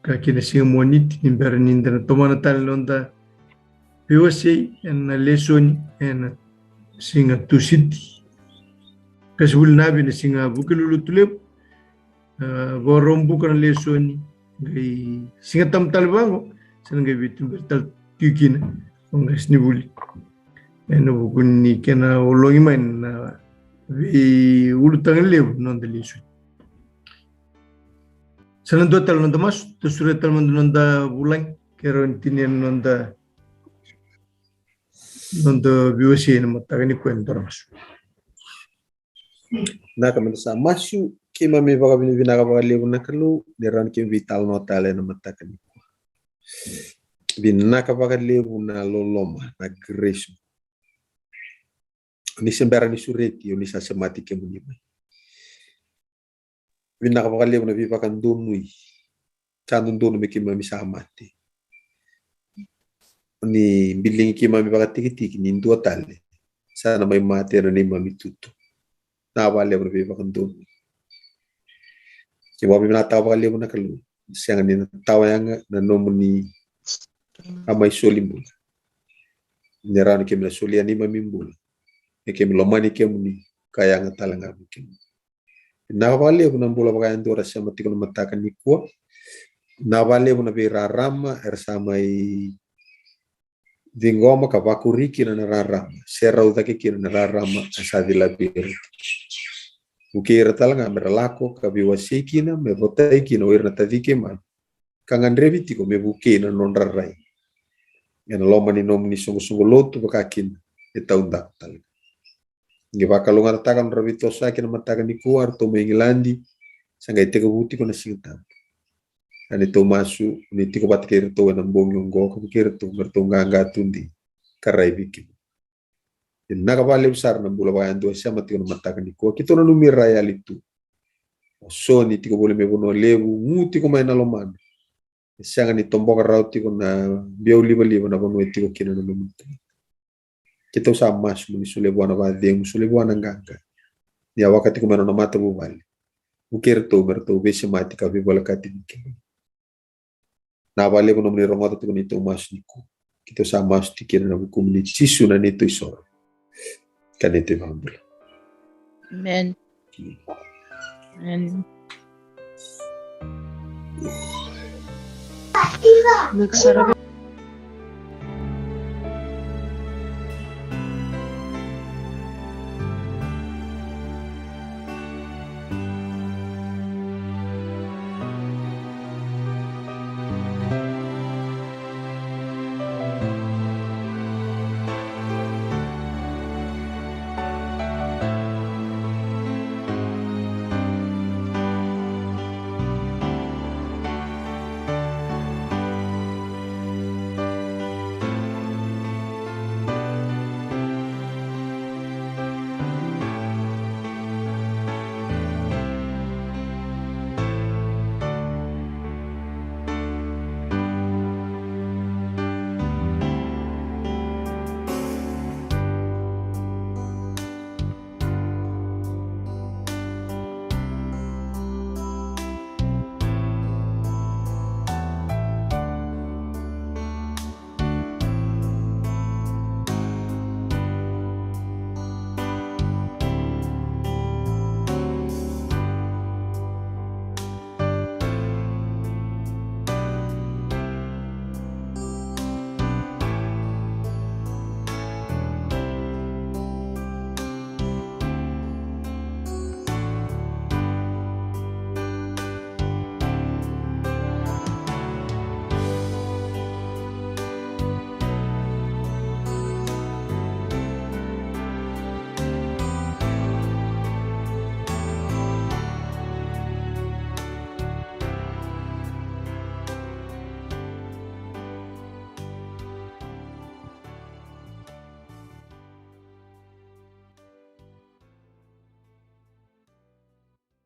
ka kina siga Moniti ni bera ni da na tomana tale na noda veiwasei ena lesoni ena siga Tusiti. Qasenivuli Navi ena siga Vukelulu Tulevu. A, Vakaraubuka na lesoni, qai Siga Tabu tale vaqo, sa na qai veituberi tale tiko kina o qasenivuli ena vuku ni kena ologi mai na veiulutaga levu na noda lesoni. Sa na dua tale na noda masu, tou sureta tale mada na noda vulagi, ke rawa ni tinia na noda, noda veiwasei ena mataka ni kua ena dua na masu. Vinaka, meda sa masu. Keimami vakavinavinaka vakalevu na Kalou ni rawa ni keimami veitalanoa tale ena mataka ni kua. Vinaka vakalevu na loloma, na grace. Ni se bera ni sureti, o ni sa semati kemuni mai. Vinaka vakalevu na veivakadonui. Sa dodonu me keimami sa mate. Ni biligi keimami vakatikitiki ni dua tale sa na mai mate ena neimami tutu. Vinaka vakalevu na veivakadonui. Keimami vakavinavinakataka vakalevu na Kalou. Sega ni na tawa yaga na nomuni a mai soli bula. Ni rawa ni keimami na solia neimami bula. Me keimami lomani kemuni ka yaga tale ga vei kemuni. Vinaka vakalevu na bula vakayadua era sema tiko na mataka ni kua. Vinaka vakalevu na veirarama era sa mai ciqoma ka vakuri kina na rarama, se rau cake kina na rarama e sa cilavi ira. Vukei ira tale ga me ra lako ka veiwasei kina, me votai kina o ira na taci keimami ka gadrevi tiko me vukei na nodra rai ena loma ni nomuni soqosoqo lotu, vaka kina e taudaku tale ga. Qai vakalougatataka na nodra veitosoyaki na mataka ni kua, eratou mai Igiladi, sa qai tekivu tiko na Siga Tabu. Ia ni tou masu ni tiko vata kei iratou ena bogi oqo, ka vukei iratou me ratou qaqa tudei ka rai vei kemuni. Vinaka vakalevu sara na bula vakayadua e sema tiko na mataka ni kua. Keitou nanumi ira a yali tu. O Soni tiko voli mai Vanua Levu, gu tiko mai na lomana. E sega ni toboka rawa tiko na biau livaliva na vanua e tiko kina na nomuni tamata. Keitou sa masu mo ni solia vua na vakacegu, solia vua na qaqa. Ni a waka tiko mai na nona matavuvale. Vukei iratou me ratou veisemati ka veivolekati vei kemuni. Vinaka vakalevu nomuni rogoca tiko na neitou masu nikua. Keitou sa masu tiko kina ena vukumuni Jisu na neitou isoro ka neitou ivakabula. Amen. Amen. Vinaka sara.